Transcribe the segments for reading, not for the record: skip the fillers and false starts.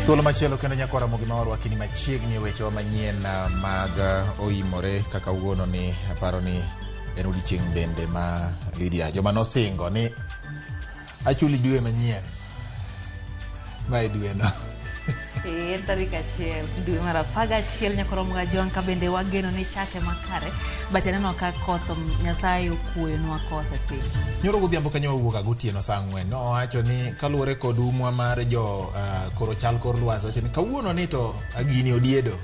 Thuolo machielo kendo nyaka Ramogi ma warwaki ni machiegni e wechewa manyien mag oimore kaka wuono ni aparo ni en odiechieng' bende ma Lydia joma nosingo ni achuli dwe manyien ma e dweno. En tarik 1 dwe mar 11 nyaka romo ga ka bende wageno ni chake makare, but aneno ka koth Nyasaye okuoyonwa koth e piny. Nyoro godhiambo kanyo wawuok gotieno saa 4 nowacho ni kaluwore kod umwa mar jo koro chal kor lwasi wacho ni kawuono ni to gini odiedo.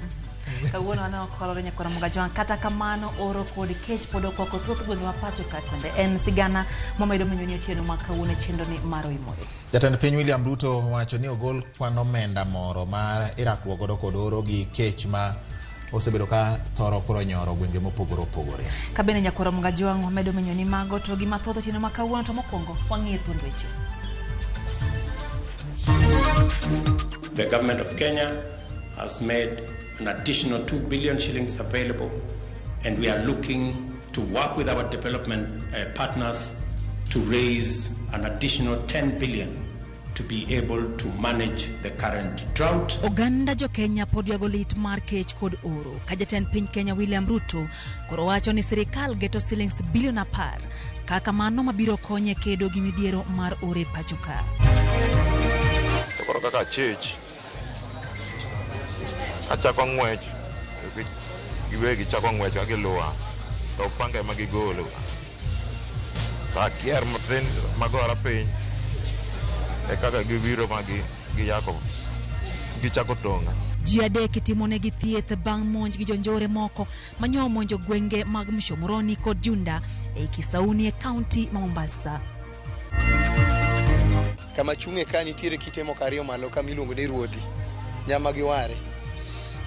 Kawuono aneno kolore nyaka romo ga jwang', kata kamano oro kod kech pod okwako thoth gwenge ma pacho ka kende en sigana mamedo menyo ni otieno ma kawuono chenro ni mar oimore. Jatend piny William Ruto owacho ni ogol kwan omenda moro mar irakruok godo kod oro gi kech ma osebedo ka thoro koro nyoro gwenge mopogore opogore. Ka bende nyakoro Mgajwang' wamedo menyo ni mago to gi mathoth otieno ma kawuono, to mokwongo wang'iye thuond weche. The government of Kenya has made an additional 2 billion shillings available, and we are looking to work with our development partners to raise an additional 10 billion to be able to manage the current drought. Oganda jo Kenya pod ywago lit mar kech kod oro ka jatend piny Kenya William Ruto koro wacho ni sirikal geto silings bilion 10 kaka mano mabiro konye kedo gi midhiero mar oro e pacho ka. To koro kaka achich achako ng'wech giwegi chako ng'wech ka giluwa to panga ema gigolo to akier matin magora piny e kaka gibiro ma giyako gichako tong'a. Ji 3 itimonegi thieth bang' monj gi jonjore moko manyo omonjo gwenge mag Mshomoroni kod Junda ei Kisauni e kaunti ma Mombasa. Kama chung'e ka nitiere kite moko ariyo malo kama iluongo ni Ruodhi, nyama gi ware.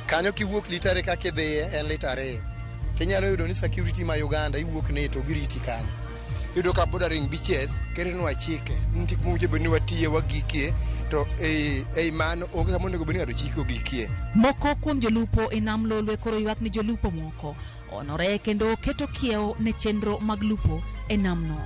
Kanyo kiwuok litare kaka idhiye en lita 2. Tinyalo yudo ni security ma Uganda iwuok ne to giriti kanyo. Iyudo ka bordering beaches ketonwa chike nitie kuma owinjo bed ni watiye wagikie to ei mano onge kama onego bed ni ng'ato chike ogikie. Moko kuom jolupo e nam Lolwe koro ywak ni jolupo moko onore kendo keto kiewo ne chenro mag lupo e namno.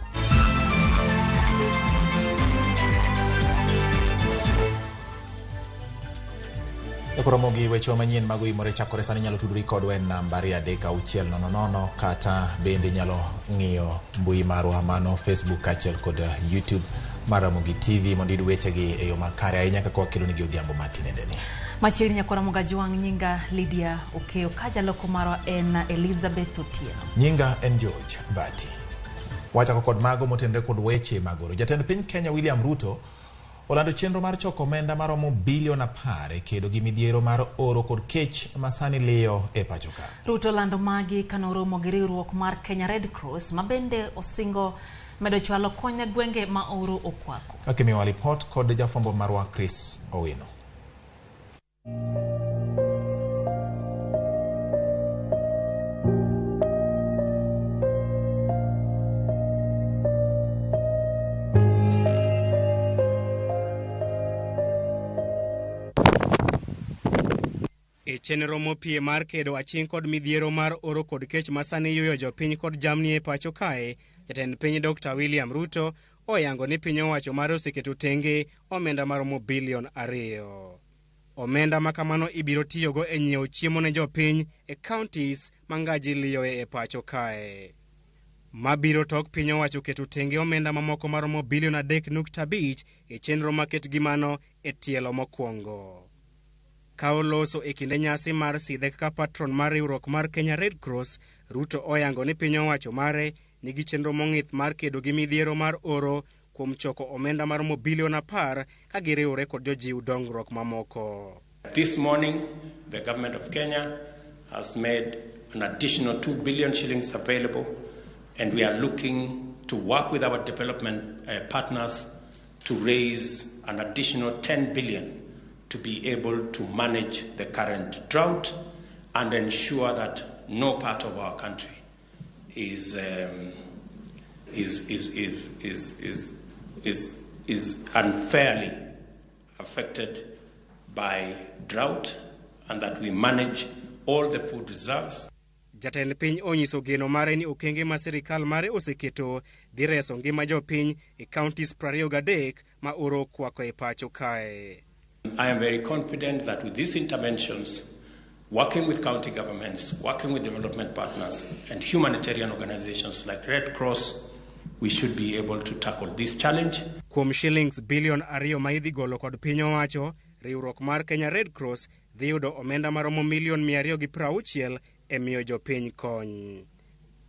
Koromo gi weche manyien mag oimore chakore sani nyalo tudori kodwa e namba 23600 kata bende nyalo ng'iyo mbui marwa mano Facebook kaachiel kod YouTube mar Ramogi TV mondo iyud wechegi e yo makare ahinya kaka wakelonigi odhiambo mar tinendeni. Machiegni nyakora Mugajwang', nyinga Lydia Okeyo ka jaloko marwa en Elizabeth Otieno. Nyinga en George Bati. Wachako kod mago motenore kod weche mag oro. Jatend piny Kenya William Ruto olando chenro mar choko omenda maromo bilion 10 e kedo gi midhiero mar oro kod kech ma sani liyo e pacho ka. Ruto olando magi kanoromo gi riwruok mar Kenya Red Cross ma bende osingo medo chwalo kony ne gwenge ma oro okwako. Akimiwa ripot kod jafwambo marwa Chris Owino. E chenro mopie mar kedo aching' kod midhiero mar oro kod kech ma sani yuyo jopiny kod jamni e pacho kae, jatend piny Dr. William Ruto oyango ni piny owacho mare oseketo tenge omenda maromo bilion 2. Omenda ma kamano ibiro tiyogo e nyiewo chiemo ne jopiny e counties ma ngaji liyoe e pacho kae. Mabiro tok piny owacho keto tenge omenda mamoko maromo bilion 3.5 e chenro maket gi mano e tielo mokwongo. Ka oloso e kinde nyasi mar sidhe kaka patron mar riwruok mar Kenya Red Cross, Ruto oyango ni piny owacho mare nigi chenro mong'ith mar kedo gi midhiero mar oro kuom choko omenda maromo bilion 10 ka giriwore kod jojiw dongruok mamoko. This morning, the government of Kenya has made an additional 2 billion shillings available, and we are looking to work with our development partners to raise an additional 10 billion to be able to manage the current drought and ensure that no part of our country is unfairly affected by drought, and that we manage all the food reserves. Jatend piny onyiso geno mare ni okenge ma sirikal mare oseketo dhi reso ngima jopiny e counties 23 ma oro okwako e pacho kae. I am very confident that with these interventions, working with county governments, working with development partners and humanitarian organizations like Red Cross, we should be able to tackle this challenge. Kuom shillings bilion 2 ma idhi golo kod piny owacho, riwruok mar Kenya Red Cross dhi yudo omenda maromo milion 260 e miyo jopiny kony.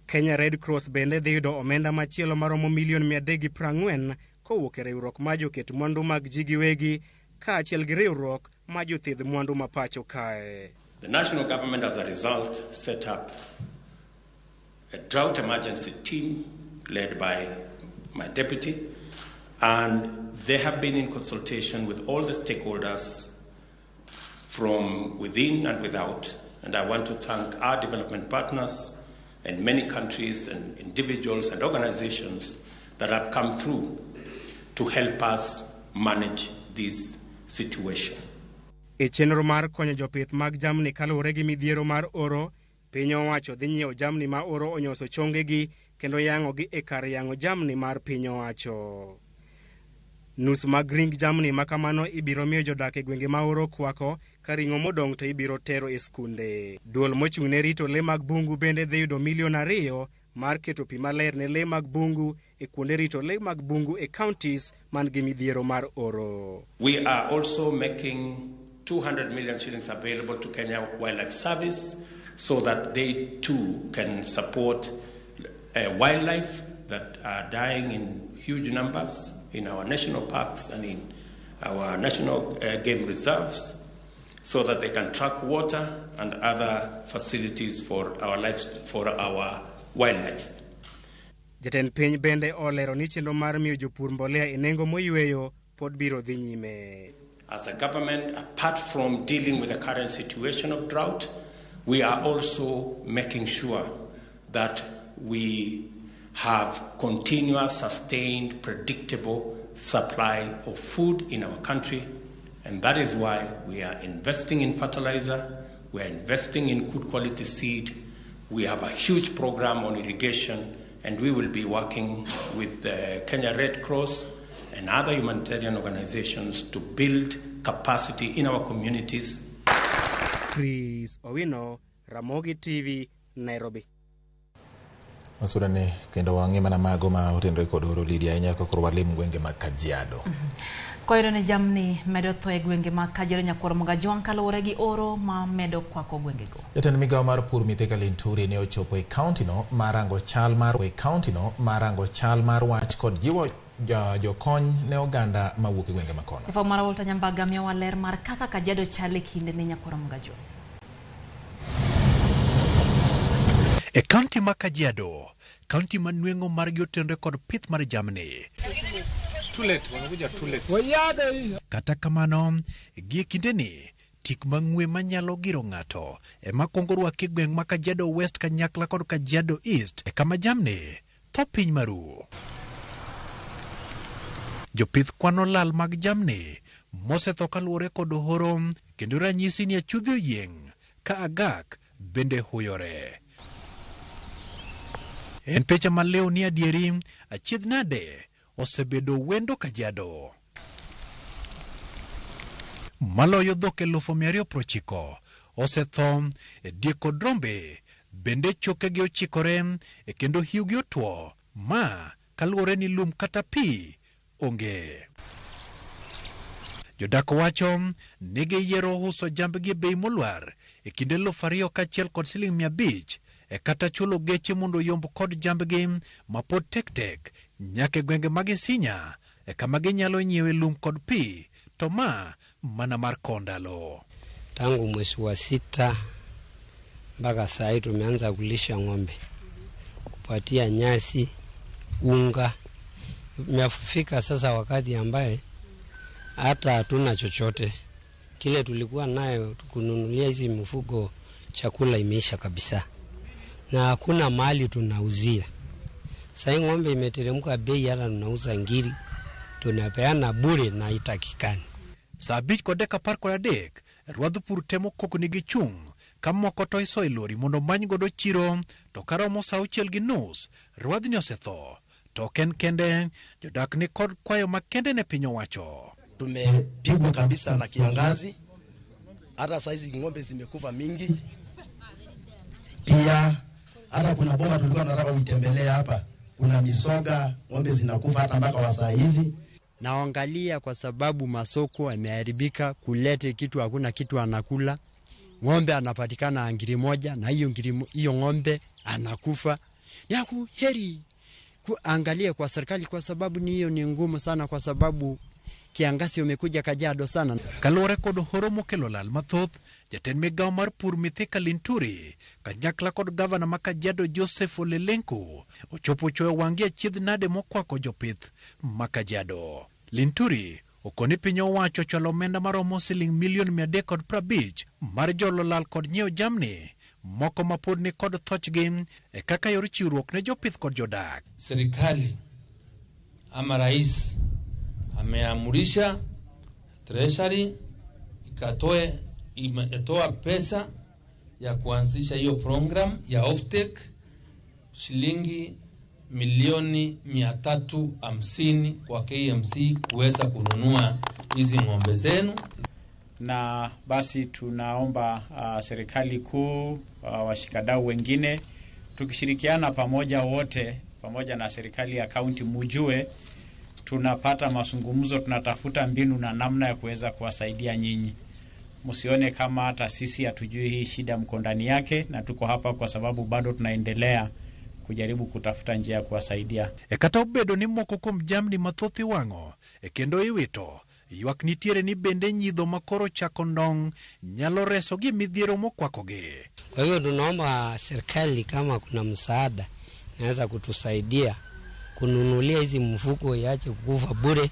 Kenya Red Cross bende dhi yudo omenda machielo maromo milion 340 kowuok e riwruok mar joket mwandu mag ji giwegi kaachiel gi riwruok mar jothedh mwandu ma pacho kae. The national government, as a result, set up a drought emergency team led by my deputy, and they have been in consultation with all the stakeholders from within and without. And I want to thank our development partners and many countries and individuals and organizations that have come through to help us manage this situation. E chenro mar konyo jopith mag jamni kaluwore gi midhiero mar oro, piny owacho dhi nyiewo jamni ma oro onyoso chongegi kendo yang'ogi e kar yang'o jamni mar piny owacho. Nus mag ring jamni ma kamano ibiro miyo jodak e gwenge ma oro kwako, ka ring'o modong' to ibiro tero e skunde. Duol mochung' ne rito le mag bungu bende dhi yudo milion 2 mar keto pi maler ne le mag bungu e kuonde rito le mag bungu e counties man gi midhiero mar oro. We are also making 200 million shillings available to Kenya Wildlife Service so that they too can support wildlife that are dying in huge numbers in our national parks and in our national game reserves, so that they can track water and other facilities for our lives, for our wildlife. Jatend piny bende olero ni chenro mar miyo jopur mbolea e nengo moyweyo pod biro dhi nyime. As a government, apart from dealing with the current situation of drought, we are also making sure that we have continuous, sustained, predictable supply of food in our country. And that is why we are investing in fertilizer, we are investing in good quality seed, we have a huge program on irrigation, and we will be working with the Kenya Red Cross and other humanitarian organizations to build capacity in our communities. Chris Owino, Ramogi TV, Nairobi. Masura ni kendo wang'e mana mago ma otenore kod oro Lydia ahinya ka koro walim gwenge mag Kajiado. Koyudo ni jamni medo tho e gwenge mag Kajiado Nyakwar Mogajwang' kaluwore gi oro ma medo kwako gwengego. Jatend migawo mar pur Mithika Linturi ne ochopo e kauntino mar rango chal mar e kauntino mar rango chal mar wach kod jiwo jokony ne oganda mawuok e gwenge makono. Jafwambo mar Walter Nyambaga miyowa ler mar kaka Kajiado chal e kinde ni Nyakwar Mogajwang'. E kaunti ma Kajiado, kaunti ma nweng'o margi otenore kod pith mar jamni. Kata kamano, gie kindeni, tik mang'we manyalo giro ng'ato ema kwongo rwaki e gweng' ma Kajiado West kanyakla kod Kajiado East e kama jamni tho piny maru. Jopith kwano lal mag jamni mosetho kaluwore kod horo kendo ranyisi ni achudhe oyieng' ka agak bende huyore. En picha maliw ni adieri achiedh nade osebedo wendo Kajiado. Maloyo dhok 290,000 osetho e diek kod rombe bende chokegi ochikore e kendo hiugi otwo ma kaluwore ni lum kata pi onge. Jodak wacho ni giyiero uso jambgi e bei molwar e kind 2,000 kaachiel kod siling 500 e kata chulo geche mondo oyomb kod jambgi mapod tek tek nyaka e gwenge mag Isinya e kama ginyalo nyiewe lum kod pi to ma mana mar kondalo. Tangu mwezi wa 6 mpaka saa hii tumeanza kulisha ng'ombe, kupatia nyasi, unga. Imefika sasa wakati ambaye hata hatuna chochote kile tulikuwa nayo kununulia hizi mifugo chakula imeisha kabisa, na hakuna mahali tunauzia. Sasa ng'ombe imeteremka bei, hata tunauza ngiri tunapeana bure na itakikani. Saa 5:13 rwadh pur temo koko nigi chung' ka moko to iso e lori mondo omany godo chiro, to karomo saa 6:30 rwadhni osetho. To ok en kende, jodak ni kod kwayo makende ne piny owacho. Tumepigwa kabisa na kiangazi, hata saizi ng'ombe zimekufa mingi. Pia hata kuna boma tulikuwa tunataka kuitembelea hapa, kuna misoga, ng'ombe zinakufa hata mpaka wa saa hizi. Naangalia kwa sababu masoko yameharibika, kulete kitu hakuna kitu anakula. Ng'ombe anapatikana ngiri moja na hiyo ngiri hiyo ng'ombe anakufa. Ni heri kuangalia kwa serikali kwa sababu ni hiyo ni ngumu sana kwa sababu kiangazi umekuja Kajiado sana. Kaluwore kod horo mokelo lal mathoth, jatend migao mar pur Mithika Linturi kanyakla kod gavana ma Kajiado Joseph Ole Lenku ochopo choyo wang'gi achiedh nade mokwako jopith ma Kajiado. Linturi okoni piny owacho ochwalo omenda maromo siling milion 350 mar jolo lal kod nyiewo jamni moko ma pod ni kod thochgi e kaka yor chiwruok ne jopith kod jodak. Serikali ama rais ameamurisha Treasury ikatoe imetoa pesa ya kuanzisha hiyo program ya offtake shilingi milioni 350 kwa KMC kuweza kununua hizi ng'ombe zenu. Na basi tunaomba serikali kuu, washikadau wengine, tukishirikiana pamoja wote, pamoja na serikali ya kaunti, mujue tunapata mazungumzo, tunatafuta mbinu na namna ya kuweza kuwasaidia nyinyi. Msione kama hata sisi hatujui hii shida mko ndani yake, na tuko hapa kwa sababu bado tunaendelea kujaribu kutafuta njia ya kuwasaidia. E kata obedo ni moko kuom jamni mathoth iwang'o e kendo iwito, ywak nitiere ni bende nyidho makoro chako ndong' nyalo resogi midhiero mokwakogi. Kwa hiyo tunaomba serikali kama kuna msaada naweza kutusaidia kununulia hizi mfuko iache kukufa bure,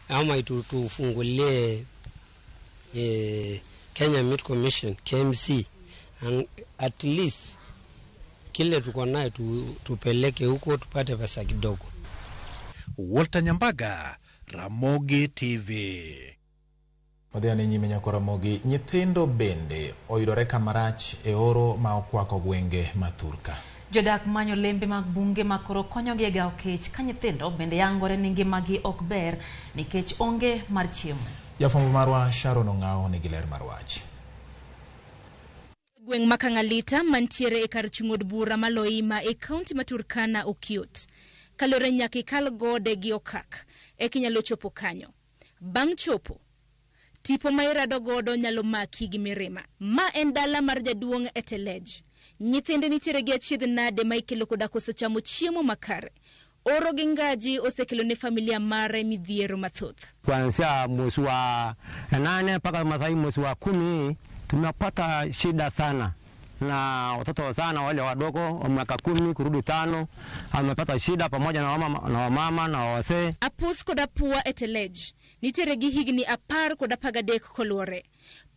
ama tufungulie Kenya Meat Commission KMC, and at least kile tuko nayo tupeleke huko tupate pesa kidogo. Walter Nyambaga, Ramogi TV. Wadhi nyime nyako Ramogi, nyithindo bende oyudore kamarach e oro ma okwako gwenge ma Thurka. Jodak manyo lembe mag bunge ma koro konyogi e gawo kech ka nyithindo bende yangore ni ngimagi ok ber nikech onge mar chiemo. Jafwambo marwa Sharon Ong'awo nigi ler mar wach. Gweng' ma Kang'alita mantiere e kar chung' od bura ma Loima e kaunti ma Turkana okyot. Kalore nyaka ikal gode gi okak eka inyalo chopo kanyo. Bang' chopo, tipo ma irado godo nyalo maki gi mirima. Ma en dala mar jaduong' Etelej. Nyithinde nitiere gi achiedh nade ma ikelo koda koso chamo chiemo makare. Oro gi ngaji osekelo ne familia mare midhiero mathoth. Kuanzia mwezi wa 8 mpaka masai mwezi wa 10 tumepata shida sana, na watoto sana wale wadogo wa miaka 10 kurudi 5 amepata shida pamoja na wamama na wazee. Apus kod apua Etelej nitiere gi higni 10 kod 13 koluore.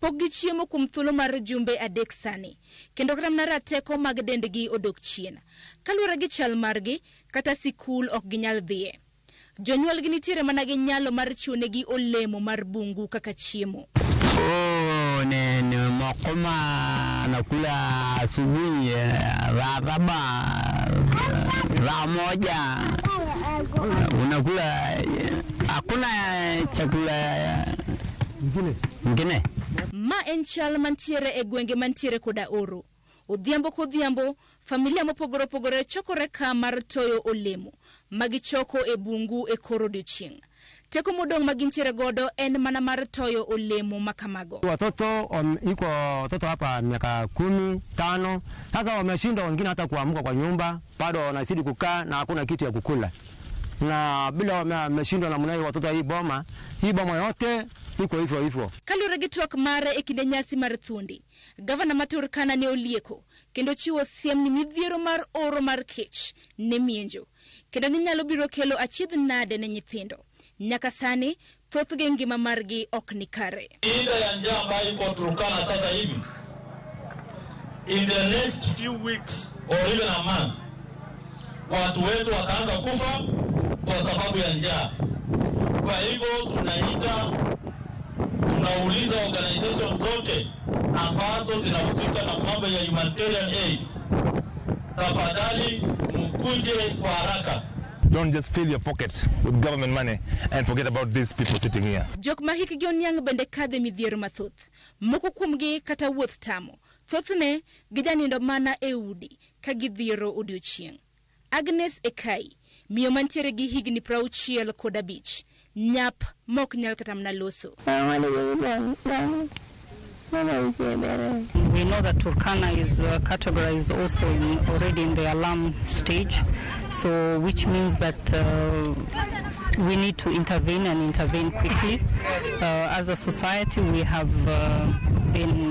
Pok gichiemo kuom thuolo mar jumbe 3 sani, kendo kata mana rateko mag dendgi odok chien. Kaluwore gi chal margi, kata sikul ok ginyal dhiye. Jonyuolgi nitiere mana gi nyalo mar chiwonegi olemo mar bungu kaka chiemo. Oh, ne mokoma nakula asubuhi raba moja unakula, hakuna chakula ngine. Ma en chal mantiere e gwenge mantiere koda oro. Odhiambo kodhiambo, familia mopogore opogore chokore ka mar toyo olemo magichoko e bungu e kor odiochieng'. Teko modong' magintiere godo en mana mar toyo olemo makamago. Watoto iko watoto hapa miaka 15 sasa wameshindwa, wengine hata kuamka kwa nyumba, bado wanazidi kukaa na hakuna kitu ya kukula. Na bila wameshindwa namna hiyo watoto, hii boma yote iko hivyo hivyo. Kaluwore gi twak mare e kinde nyasi mar thuondi, gavana ma Turkana ne olieko kendo chiwo siem ni midhiero mar oro mar kech ne mienjo, kendo ni nyalo biro kelo achiedh nade ne nyithindo. Nyaka sani thothgi ngima margi ok ni kare. Shida ya njaa ambayo iko Turkana sasa hivi, in the next few weeks or even a month, watu wetu wataanza kufa kwa sababu ya njaa. Kwa hivyo tunauliza organization zote ambazo zinahusika na mambo ya humanitarian aid, tafadhali mkuje kwa haraka. Don't just fill your pocket with government money and forget about these people sitting here. Jok ma hikgi oniang' bende kadhe midhiero mathoth. Moko kuomgi kata wuoth tamo. Thothne gijanindo mana e udi ka gidhiero odiochieng'. Agnes Ekai, miyo mantiere gi higni 65, nyap mok nyal kata mana loso. We know that Turkana is categorized also already in the alarm stage, so which means that we need to intervene and intervene quickly. As a society, we have been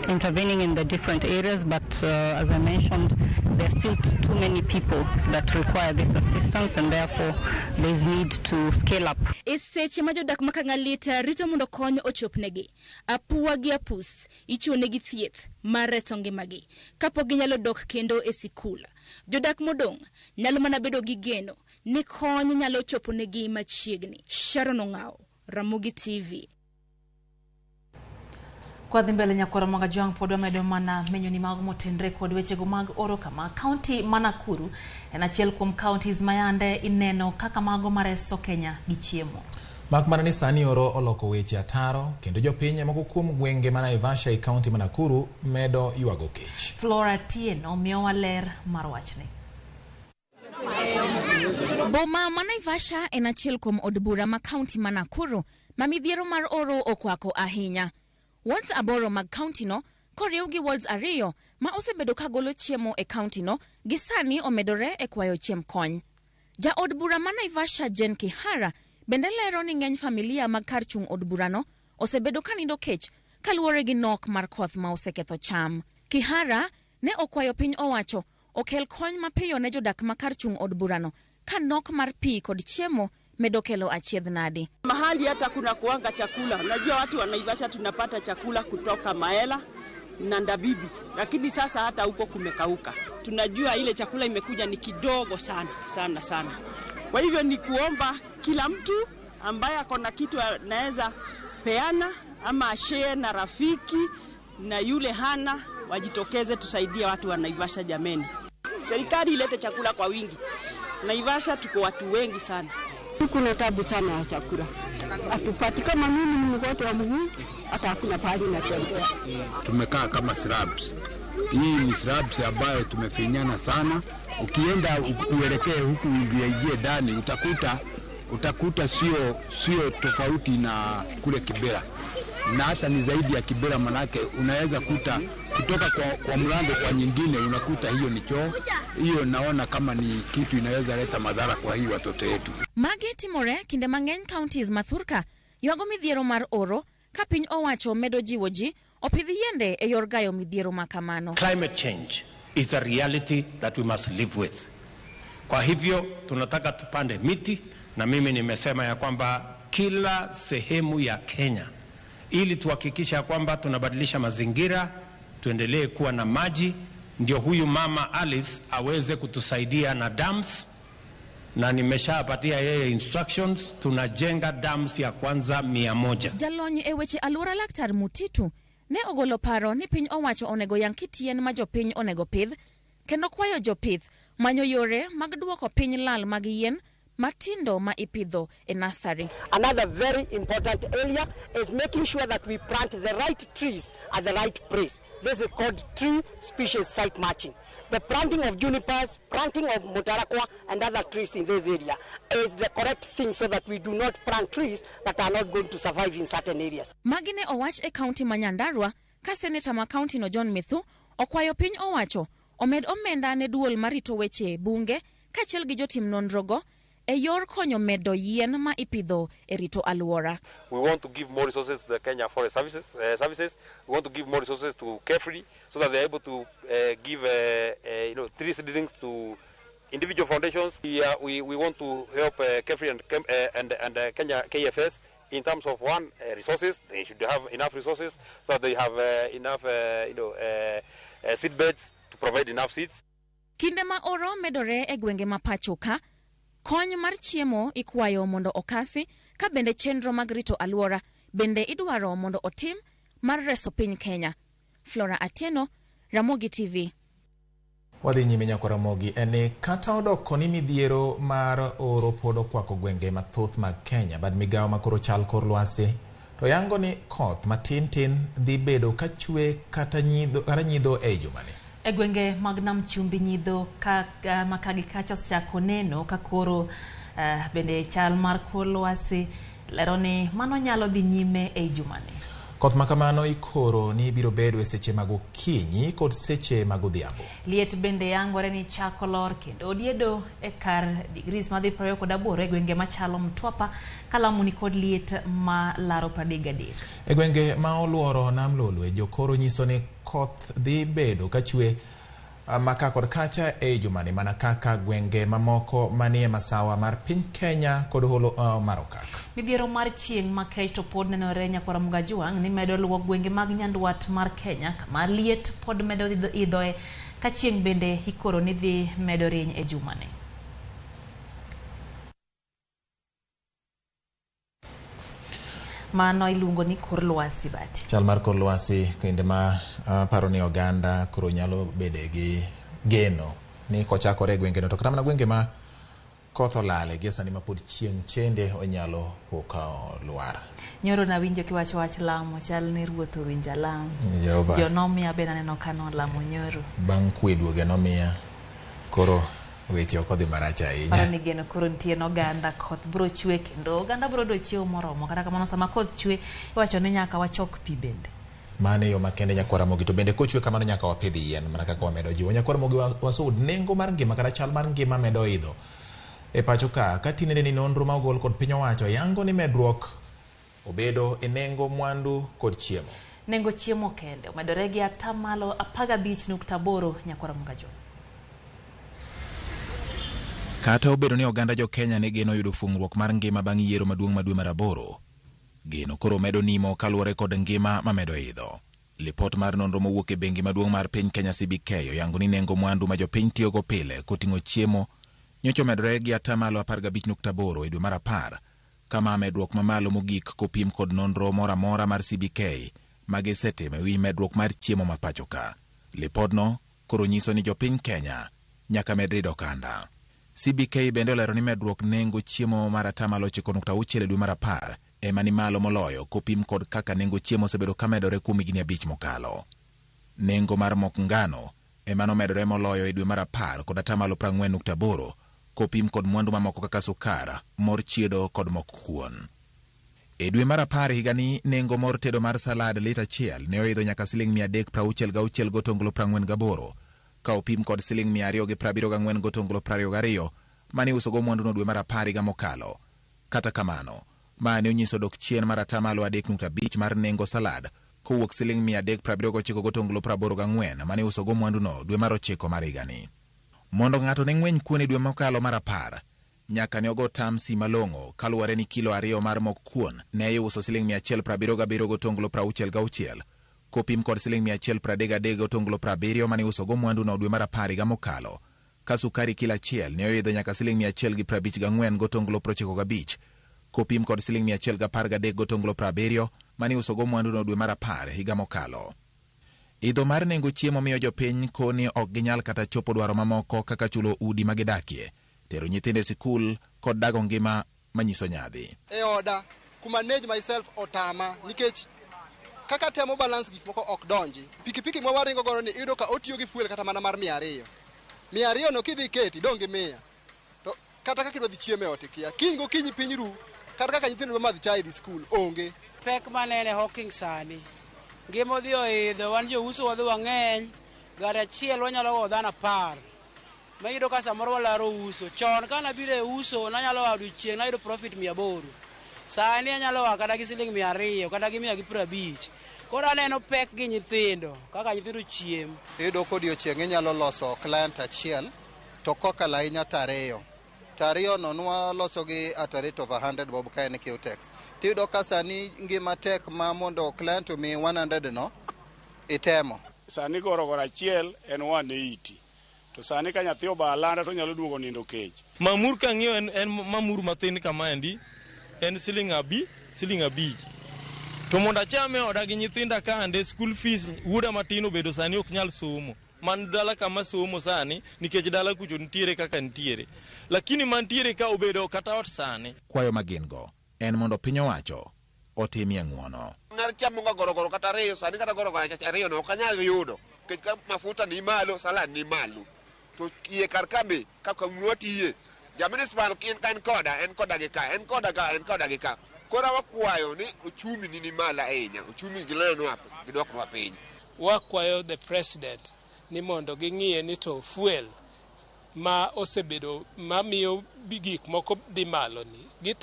intervening in the different areas, but as I mentioned, there are still too many people that require this assistance, and therefore there is need to scale up. E seche ma jodak ma Kang'alita rito mondo kony ochopnegi, apuwa gi apus ichiwonegi thieth mar reso ngimagi kapok ginyalo dok kendo e sikul. Jodak modong' nyalo mana bedo gi geno ni kony nyalo choponegi machiegni. Sharon Ong'awo, Ramogi TV. Kwa dhi mbele nyakwara mag Ajwang' pod wamedo mana menyoni mag motenre kod wechego mag oro kama kaunti ma Nakuru en achiel kuom counties mayande ineno kaka mago mareso Kenya gi chiemo. Mak mana ni sani oro oloko weche ataro kendo jopiny e moko kuom gwenge ma Naivasha e kaunti ma Nakuru medo ywago kech. Flora Tieno miyowa ler mar wachni. Boma ma Naivasha en achiel kuom od bura ma kaunti ma Nakuru ma midhiero mar oro okwako ahinya. Wards 8 mag kaunti no koriw gi wards 2 ma osebedo ka golo chiemo e kaunti no gi sani omedore e kwayo chiemb kony. Ja od bura ma Naivasha Jane Kihara bende lero ni ng'eny familia mag kar chung' od burano osebedo ka nindo kech kaluwore gi nok mar koth ma oseketho cham. Kihara ne okwayo piny owacho okel kony mapiyo ne jodak ma kar chung' od burano ka nok mar pi kod chiemo medo kelo achiedh nadi. Mahali hata kuna kuanga chakula. Unajua watu wa Naivasha tunapata chakula kutoka Maela na Ndabibi, lakini sasa hata huko kumekauka. Tunajua ile chakula imekuja ni kidogo sana sana sana. Kwa hivyo ni kuomba kila mtu ambaye akona kitu anaweza peana ama share na rafiki na yule hana, wajitokeze tusaidie watu wa Naivasha jameni. Serikali ilete chakula kwa wingi. Naivasha tuko watu wengi sana. Kuna tabu sana ya chakula. Hatupati. Kama mimi ni mgonjwa wa mguu, hata hakuna pahali natembea. Tumekaa kama slabs. Hii ni slabs ambayo tumefinyana sana. Ukienda uelekee huku uingie ndani utakuta sio tofauti na kule Kibera. Na hata ni zaidi ya Kibera, manake unaweza kuta kutoka kwa mlango kwa nyingine unakuta hiyo ni choo. Hiyo naona kama ni kitu inaweza leta madhara kwa hii watoto wetu. Magi timore kinde mang'eny counties mathurka ywago midhiero mar oro ka piny owacho medo jiwo ji opidh yiende e yor gayo midhiero makamano. Climate change is a reality that we must live with. Kwa hivyo tunataka tupande miti, na mimi nimesema ya kwamba kila sehemu ya Kenya ili tuhakikisha kwamba tunabadilisha mazingira, tuendelee kuwa na maji, ndio huyu mama Alice aweze kutusaidia na dams, na nimeshapatia yeye instructions, tunajenga dams ya kwanza 100. Jalony e weche alwora Laktar Mutitu ne ogolo paro ni piny owacho onego yang kit yien ma jopiny onego pidh, kendo kwayo jopith manyo yore mag duoko piny lal mag yien matindo ma ipidho e nursery. Another very important area is making sure that we plant the right trees at the right place. This is called tree species site matching. The planting of junipers, planting of mutarakwa and other trees in this area is the correct thing so that we do not plant trees that are not going to survive in certain areas. Magi ne owach e kaunti ma Nyandarua ka seneta ma kaunti no John Methu okwayo piny owacho omed omenda ne duol marito weche bunge kaachiel gi jotim nonrogo e yor konyo medo yien ma ipidho e rito alwora. We want to give more resources to the Kenya Forest Services. We want to give more resources to KEFRI so that they're able to give tree seedlings to individual foundations. We want to help KEFRI and Kenya KFS in terms of one, resources. They should have enough resources so that they have enough seed beds to provide enough seeds. Kinde ma oro medore e gwenge ma pacho ka, kony mar chiemo ikwayo mondo okasi ka bende chenro mag rito alwora bende idwaro mondo otim mar reso piny Kenya. Flora Atieno, Ramogi TV. Wadhi nyime nyakwa Ramogi en ni kata odoko ni midhiero mar oro pod okwako gwenge mathoth mag Kenya, bad migawo ma koro chal kor lwasi to yango ni koth matin tin dhi bedo ka chwe kata nyidho ei jumani. E gwenge mag Nam Chumbi nyidho ka makagi kacha osechako neno ka koro bende chal mar kor lwasi lero ni mano nyalo dhi nyime ei jumani. Koth makamano ikoro ni biro bedo e seche mag okinyi kod seche mag odhiambo. Liet bende yangore ni chako lor kendo odiedo e kar degrees madhi 28 e gwenge machalo Mtwapa, Kalamu ni kod liet ma laro 33. E gwenge ma oluoro Nam Lolwe, jokoro nyiso ni koth dhi bedo kachwe maka kod kacha e jumani mana kaka gwenge mamoko manie masawa mar piny Kenya kod holo mar Okak. Midhiero mar chieng' makech to pod nenore nyakwara Mugajuang' ni medo luwo gwenge mag nyandwat mar Kenya kama liet pod medo idhoe ka chieng' bende ikoro ni dhi medo rieny e jumani. Mano iluongo ni kor lwasi bati. Chal mar kor lwasi kinde ma paro ni oganda koro nyalo bede gi geno ni kochakore e gwenge no to kata mana gwenge ma koth olale gi sani ma pod chieng' chende onyalo poka lwar. Nyoro nawinjo kiwacho wach lamo, chal ni ruoth owinjo alam. Jonomiya be naneno ka nolamo nyoro. Bang' kwe duoge nomiya koro weche ok odhi marach ahinya. Paro ni geno koro nitie ne oganda, koth biro chwe kendo oganda biro yudo chiemo moromo. Kata kamano sama koth chwe iwacho ni nyaka wachok pi bende. Mano e yo makende nyakwar Ramogi, to bende kochwe kamano nyaka wapidh yien mana kaka wamedo jiwo. Nyakwar Ramogi wasud nengo mar ngima kata chal mar ngima medo idho e pacho ka tinende ni nonro ma ogol kod piny owacho yango ni medruok obedo e nengo mwandu kod chiemo. Nengo chiemo kende omedore gi atamalo 15.8 nyakwar Ramogi. Kata obedo ni oganda jo Kenya ne geno yudo fung'ruok mar ngima bang' yiero maduong' ma dwe mar 8, geno koro medo nimo kaluwore kod ngima mamedo idho. Lipot mar nonro mowuok e bengi maduong' mar piny Kenya CBK oyango ni nengo mwandu ma jopiny tiyogo pile koting'o chiemo nyocha omedore gi atamalo 15.8 e dwe mar 10, kama medruok mamalo mogik kopim kod nonro moro amora mar CBK ma gisetimo e wi medruok mar chiemo ma pacho ka. Lipodno koro nyiso ni jopiny Kenya nyaka med rido okanda. CBK bende olero ni medruok nengo chiemo mar atamalo 9.6 e dwe mar 10 ema ni malo moloyo kopim kod kaka nengo chiemo osebedo kamedore kuom higni 5 mokalo. Nengo mar mok ngano ema nomedore moloyo e dwe mar 10 kod atamalo 40.8 kopim kod mwandu mamoko kaka sukar, mor chiedo kod mok kuon. E dwe mar 10 higani nengo mor tedo mar salad lita 1 ne oidho nyaka siling 366.48 ka opim kod siling 274.22 mane usogo mwandu no dwe mar 10 higa mokalo. Kata kamano, ma ne onyiso dok chien mar atamalo 3.5 mar nengo salad kowuok siling 379.84 mane usogo mwandu no dwe mar 9 mar higani. Mondo ng'ato ne ng'weny kuon e dwe mokalo mar 10, nyaka ne ogo tamsi malong'o kaluwore ni kilo 2 mar mok kuon ne iuso siling 177.66 kopim kod siling 133.70 mane usogo mwandu no dwe mar 10 higa mokalo, ka sukari kilo 1 ne oidho nyaka siling 154.95 kopim kod siling 113.70 mane usogo mwandu no dwe mar 10 higa mokalo. Idho mar nengo chiemo miyo jopiny koni ok ginyal kata chopo dwaro mamoko kaka chulo udi magidakie, tero nyithindo e sikul kod dago ngima manyiso nyadhi. E oda kuma manage myself otama nikech kaka temo balance gik moko ok donji. Pikipiki ma waringo godo ni iyudo ka otiyo gi fuel kata mana mar 200. 200 no kidhi keti dong' gi 100. To kata kaka idwa dhi chiemo e ot ikia. Kiny gokinyi piny ru, kata kaka nyithindo dwa madh chai dhi skul onge. Pek manene hawking sani. Ngima odhi oidho, wan jouso wadhi wang'eny, gari achiel wanyalo go dhano 10. Mayudo ka samoro walaro uso. Chon ka nabiro e uso nanyalo a odiochieng' nayudo profit 800. Sani anyalo a kata gi siling 200 kata gi 150. Koro aneno pek gi nyithindo, kaka nyithindo chiem. Iyudo ka odiochieng' inyalo loso client achiel to kokalo ahinya to 2. To 2 no nwaloso gi at a rate of 100 bob ka en Qtex. Tiyudo ka sani ngima tek ma mondo client omiyi 100 no itemo. Sani gorogoro achiel en 180. To sani ka nyathi oba alanda to nyalo duogo nindo kech. Mamur kang'iyo en mamur mathin kamaendi en siling 5. To mondo achame oda gi nyithinda kande school fees wuoda matin obedo sani ok nyal somo. man dala kama somo sani nikech dala kucho nitiere kaka nitiere. Lakini mantiere ka obedo kata ot sani. Kwayo ma gin go en mondo piny owacho otimie ng'uono. Nar chamo ga gorogoro kata ariyo sani kata gorogoro ariyo no ok anyal yudo nikech ka mafuta ni malo, salad ni malo. To iye kar ka be kaka watiye ja municipal en koda, en koda gi ka, en koda ka, en koda gi ka. Koro wakwayo ni ochumi ni malo ahinya, ochumi gilonwa gidwoknwa piny. Wakwayo the president ni mondo ging'iye ni to fuel ma osebedo mamiyo gik moko dhi malo ni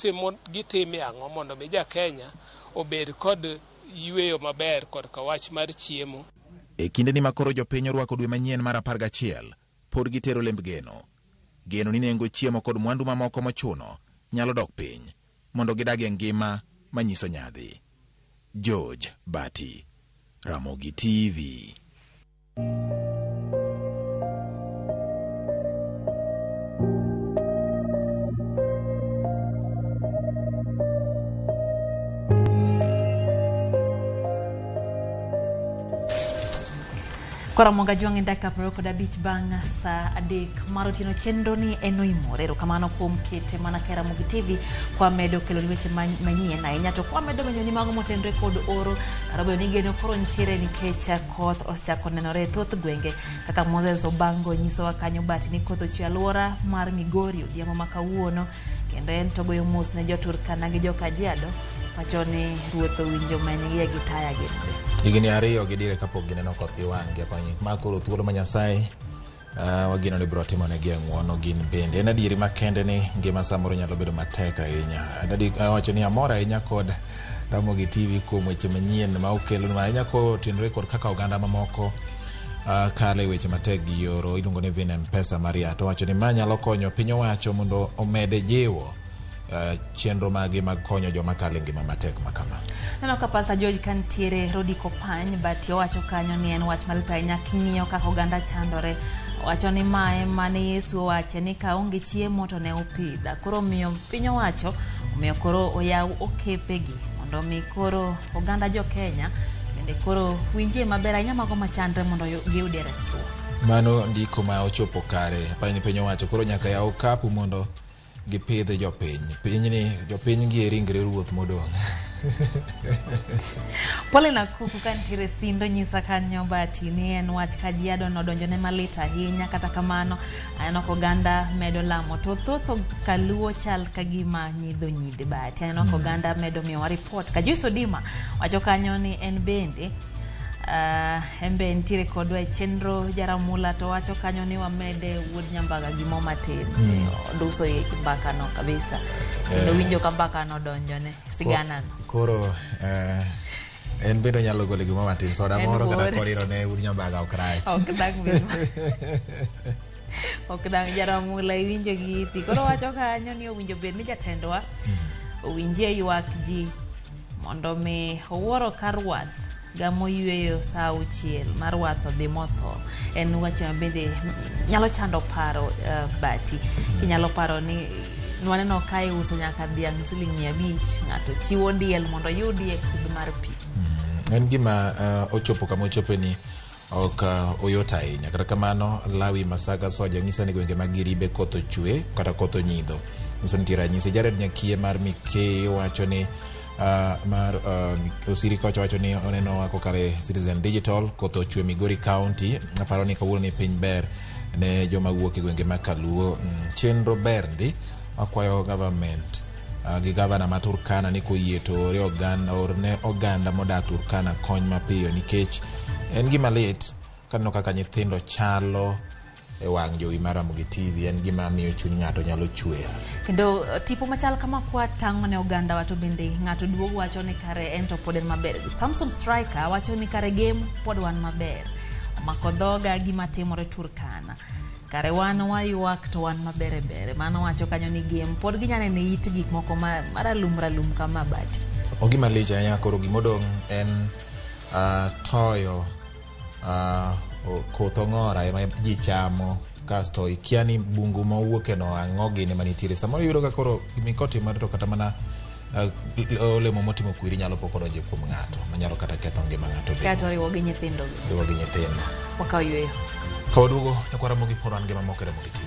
gitime ang'o mondo mi ja Kenya obed kod yueyo maber korka wach mar chiemo. E kindeni ma koro jopiny orwako dwe manyien mar 11, pod gitero lemb geno. Geno ni nengo chiemo kod mwandu mamoko mochuno nyalo dok piny mondo gidag e ngima manyiso nyadhi. George Bati, Ramogi TV. Koro moga jwang' dakika 25 bang' saa 3 mar otieno. Chenro ni en oimore. Erokamano kuom kete mana ka Ramogi TV kwa medo kelo weche manyien ahinya, to kwa medo menyo ni mago motenore kod oro kata obedo ni geno koro nitiere nikech koth osechako nenore e thoth gwenge kaka Moses Obango nyisowa kanyo bati ni koth ochwe alwora mar Migori odhiambo ma kawuono, kendo en to goyo mos ne jo Turkana gi jo Kajiado wacho ni ruoth owinjo menygi e gi taya gin be. Higni 2 gi dire kapok gineno koth gi wang'gi. Ma koro thuolo ma Nyasaye wageno ni biro timonegi e ng'uono gin bende. En adieri makende ni ngima samoro nyalo bedo matek ahinya. Awacho ni amor ahinya kod Ramogi TV kuom weche manyien ma okelonwa ahinya kotenore kod kaka oganda mamoko kalo e weche matek gi yoro iluongo ni Vin M-Pesa Maria. To wacho ni ma nyalo konyo piny owacho mondo omede jiwo chenro mage mag konyo joma kalo e ngima matek ma kama. Neno ka Pastor George kantiere Rodi Kopany, but owacho kanyo ni en wach malit ahinya king'iyo kaka oganda chandore. Owacho ni mae mane Yesu owache ni kaonge chiemo to ne upidha. Koro omiyo piny owacho omiyo koro oyaw okepegi mondo mi koro oganda jo Kenya bende koro winjie maber ahinya mago machandre mondo giyudie resruok. Mano ndiko ma ochopo kare. Piny piny owacho koro nyaka yaw okapu mondo gipidh jopiny. Pinyni jopiny gi e ringre ruoth modong'. Pole na kuku ka nitiere sindo nyisa kanyo bati ni en wach Kajiado nodonjone malit ahinya. Kata kamano aneno ka oganda medo lamo to thoth kaluo chal ka gima nyidho nyidhe bati. Aneno ka oganda medo miyowa report. Ka Joyce Odima wacho kanyo ni en bende en be nitiere kodwa e chenro Jaramula to wacho kanyo ni wamede wuod Nyambaga gimo matin. Oduso e mbaka no kabisa. Kendo winjo ka mbaka no donjone sigana no. Koro en bende onyalo golo gimo matin soda moro kata koriro ne wuod Nyambaga ok rach. Ok dang' bed. Ok dang' Jaramula iwinjo gi iti. Koro wacho kanyo ni owinjo bed ni jatendwa owinjie ywak ji mondo mi owuoro ka rwath gamo yueyo saa 6 mar rwath odhi motho. En wach ma bende nyalo chando paro bati. Kinyalo paro ni nwaneno ka iuso nyaka dhiang' siling 500, ng'ato chiwo diel mondo oyudie kudh mar pi. En gima ochopo kama ochope ni ok oyot ahinya. Kata kamano Lawi Masaga Soja nyisa ni gwenge mag Giribe koth ochwe kata koth onyidho. Nyiso nitie ranyisi. Jared Nyakie mar Mikei wacho ni mar Osiri kocha wacho ni oneno kokalo e Citizen Digital koth ochwe Migori County. Aparo ni kawuono ni piny ber ne joma wuok e gwenge mag Kaluo. Chenro ber ndi. Akwayo government gi gavana ma Turkana ni koyie to orne oganda modak Turkana kony mapiyo nikech en gima lit kaneno kaka nyithindo chalo e wang' jowi mar Ramogi TV. En gima miyo chuny ng'ato nyalo chwer. Kendo tipo machal kama kwa tang'o ne oganda wa to bende ng'ato duogo wacho ni kare en to pod en maber. Samson Striker wacho ni kare game pod wan maber. Omako dhoga gima timore Turkana. Kare wan waywak to wan maber bere. Mano wacho kanyo ni game pod ginyalo neno it gik moko maralum ralum kama bati. Ogima lich ahinya. Koro gimodong' en toyo koth ong'ora ema ji chamo kasto ikia ni bungu ma owuoke no ang'o gini manitiere. Samoro iyudo ka koro gimikotimore to kata mana Olemo motimo kwiri nyalo pok odonjo kuom ng'ato manyalo kata ketho ngima ng'ato bende. Kaeto oriwo gi nyithindo. Riwo gi nyithindo. Wakaw yueyo. Ka waduogo nyakwara Ramogi pod wan gi mamoko e Ramogi TV.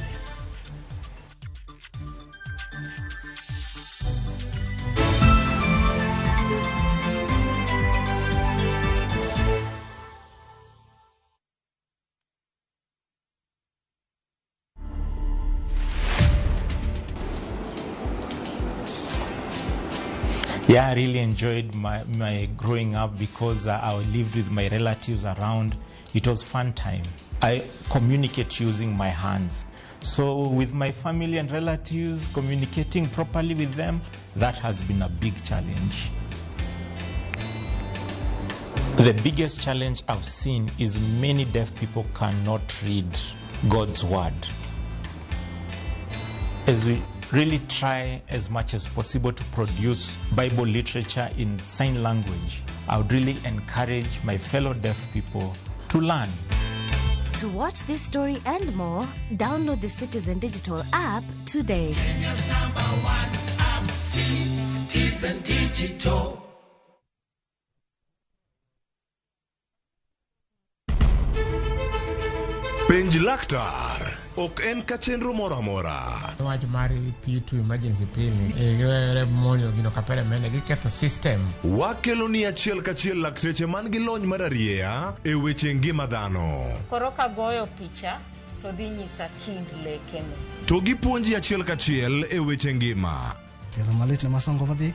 Yeah, I really enjoyed my growing up because I lived with my relatives around. It was fun time. I communicate using my hands. So with my family and relatives, communicating properly with them, that has been a big challenge. The biggest challenge I've seen is many deaf people cannot read God's word. As we really try as much as possible to produce Bible literature in sign language, I would really encourage my fellow deaf people to learn. To watch this story and more, download the Citizen Digital app today. Kenya's number one app, Citizen Digital. Penj laktar ok en ka chenro moro amora. Wach mar P2 emergency P ni giwere monjo gino kapere mene giketho system. Wakelo ni achiel kachiel lakteche man gi lony mar arieya e weche ngima dhano. Koro kagoyo picha to dhi nyisa kind lekene. To gipuonji achiel kachiel e weche ngima. Tielo malit ne masongo madhi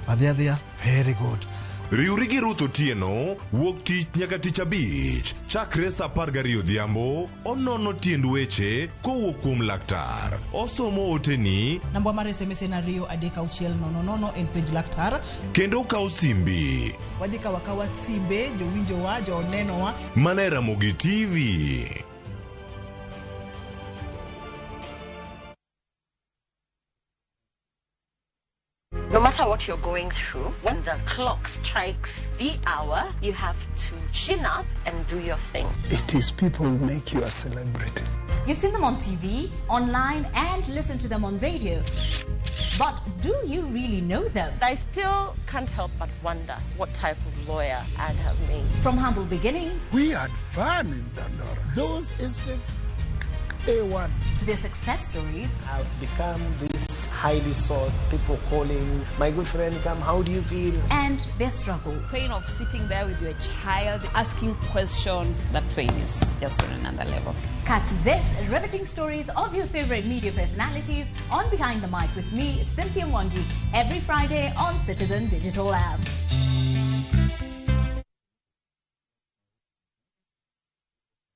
adhi adhiya very good. Riwri gi Ruth Otieno wuok tich nyaka tich abich chakre saa 12 odhiambo onono tiend weche kowuok kuom laktar. Osomo oteni Namba mar SMS en 2 3 6 0 0 en penj laktar. kendo okawo simbi. Wadhi kawo akawa simbe jowinjowa jonenowa. Mana e Ramogi TV. No matter what you're going through, when the clock strikes the hour, you have to chin up and do your thing. It is people who make you a celebrity. You've seen them on TV, online, and listen to them on radio. But do you really know them? I still can't help but wonder what type of lawyer I'd have made. From humble beginnings. We had fun in Dandora. Those estates, A1. To their success stories. I've become this highly sought, people calling, my good friend, come, how do you feel? And their struggle. Pain of sitting there with your child, asking questions, that pain is just on another level. Catch this riveting stories of your favorite media personalities on Behind the Mic with me, Cynthia Mwangi, every Friday on Citizen Digital App.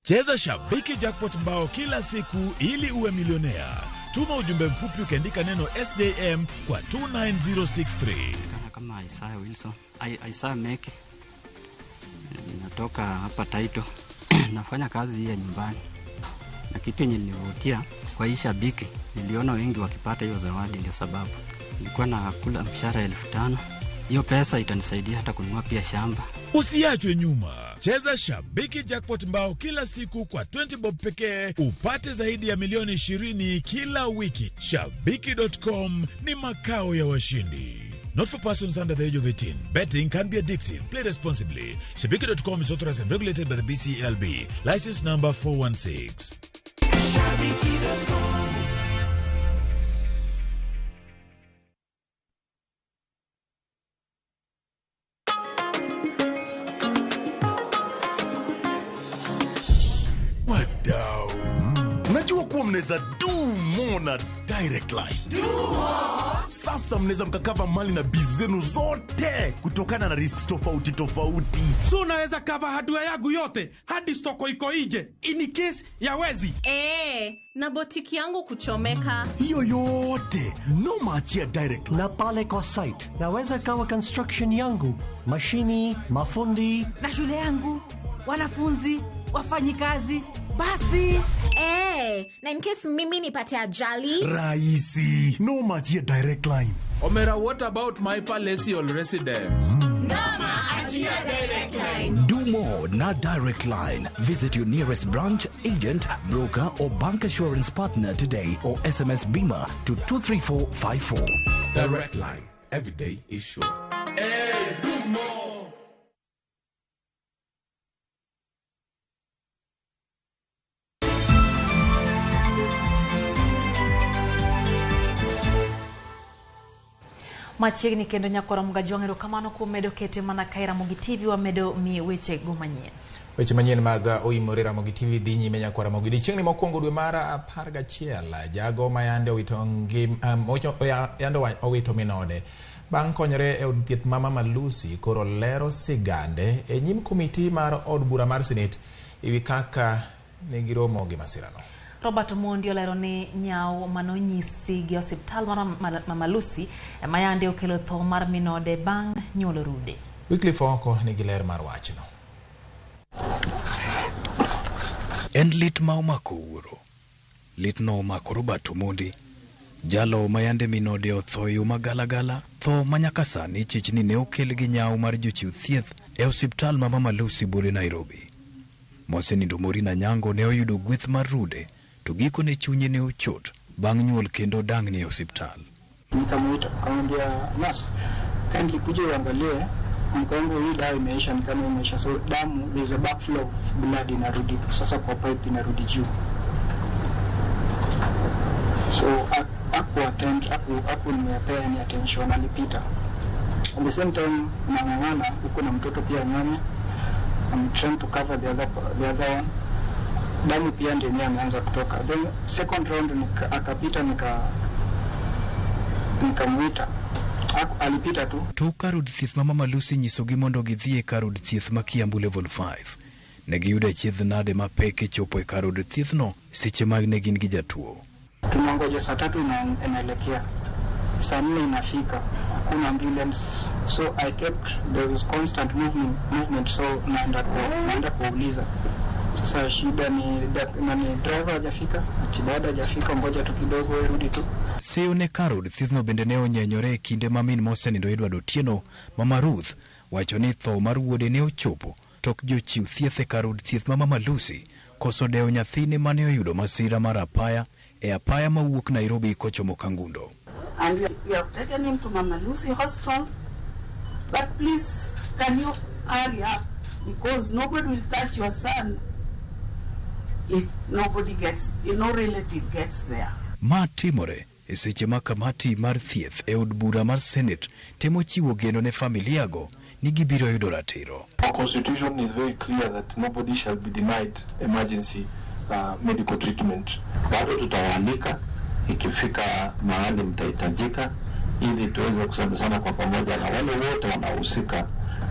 Cheza Shabiki Jackpot mbao kila siku ili uwe milionea. Tuma ujumbe mfupi ukiandika neno SJM kwa 29063. Kama Isaiah Wilson, Isaiah Meke, natoka hapa Taito. Nafanya kazi hii ya nyumbani, na kitu yenye nilivutia kwa hii Shabiki, niliona wengi wakipata hiyo zawadi, ndio sababu nilikuwa nakula mshahara 5,000. Hiyo pesa itanisaidia hata kununua pia shamba. Usiachwe nyuma. Cheza Shabiki Jackpot mbao kila siku kwa 20 bob pekee upate zaidi ya milioni 20 kila wiki. Shabiki.com ni makao ya washindi. Not for persons under the age of 18. Betting can be addictive. Play responsibly. Shabiki.com is authorized and regulated by the BCLB. License number 416. Shabiki.com. Wadau, najua kuwa mnaweza do more na Direct Line. Do more. Sasa mnaweza mkakava mali na biz zenu zote kutokana na risks tofauti tofauti. So naweza cover hardware yangu yote hadi stoko iko nje in case ya wezi. Na botiki yangu kuchomeka. Hiyo yote noma achia Direct Line. Na pale kwa site naweza kawa construction yangu, mashini, mafundi na shule yangu, wanafunzi, wafanyikazi, basi. Na in case mimi nipate ajali. Rahisi, noma achia Direct Line. Omera, what about my palatial residence? Noma achia Direct Line. Do more na Direct Line. Visit your nearest branch, agent, broker or bank assurance partner today or SMS BIMA to 23454. Direct Line. Every day is sure. Edumo. Machiegni kendo nyakora Mgajwang' erokamano kuom medo kete mana kae Ramogi TV wamedo mi weche go manyien. Weche manyien mag Oimore Ramogi TV dhi nyime nyakora Ramogi. Odiechieng'ni mokwongo dwe mar 11, jago ma yande owito yande owito minode bang' konyore e od thieth ma Mama Lucy koro lero sigande e nyim komiti mar od bura mar Senate ewi kaka ne giromo gi masirano. Robert Omondi olero ni nyawo manonyisi gi osiptal mar Mama Lucy ema yande okelo tho mar minode bang' nyuolo rude. Wycliffe Oko nigi ler mar wachno. En lit ma omako wuoro. Lit no omako Robert Omondi. Jalo ma yande minode otho e yo magalagala, tho ma nyaka sani chich ni ne okel gi nyawo mar jochiw thieth e osiptal ma Mama Lucy bore Nairobi. Mosenindo Maureen Anyango ne oyudo gweth mar rude to gikone chunye ne ochot bang' nyuol kendo dang'ni e osiptal. Nikamuita, nikamwambia nurse, kindly kuja uangalie mke wangu, hii dawa imeisha, ni kama imeisha, so damu, there is a backflow of blood inarudi sasa kwa pipe, inarudi juu, so aku attend aku nimepea any attention, alipita. At the same time nang'ang'ana huko na mtoto pia nyanya, I'm trying to cover the other one, damu pia ndio yenyewe ameanza kutoka. Then second round akapita, nikamuita, alipita tu. Tok kar od thieth ma Mama Lucy nyisogi mondo gidhi e kar od thieth ma Kiambu Level 5. Ne giyudo achiedh nade mapek e chopo e kar od thiethno seche mag ne gin gi jatuo. Tunangoja saa 3 inaelekea, saa 4 inafika, hakuna ambulance, so I kept, there was constant movement, so naenda kuuliza. Sasa shida ni driver hajafika, ati baada hajafika ngoja tu kidogo irudi tu. Seyo ne kar od thiethno bende ne onyenyore e kinde ma min mosenindo Edward Otieno, Mama Ruth, wacho ni tho mar wuode ne ochopo tok jochiw thieth e kar od thieth ma Mama Lucy koso dewo nyathine mane oyudo masira mar apaya e apaya mawuok Nairobi kochomo Kangundo. And we have taken him to Mama Lucy Hospital, but please can you hurry up, because nobody will touch your son if nobody gets, if no relative gets there. Ma timore e seche ma kamati mar thieth e od bura mar Senate temo chiwo geno ne familia go ni gibiro yudo ratiro. Our constitution is very clear that nobody shall be denied emergency medical treatment. Bado tutawaalika ikifika mahali mtahitajika, ili tuweze kusemezana kwa pamoja na wale wote wanaohusika,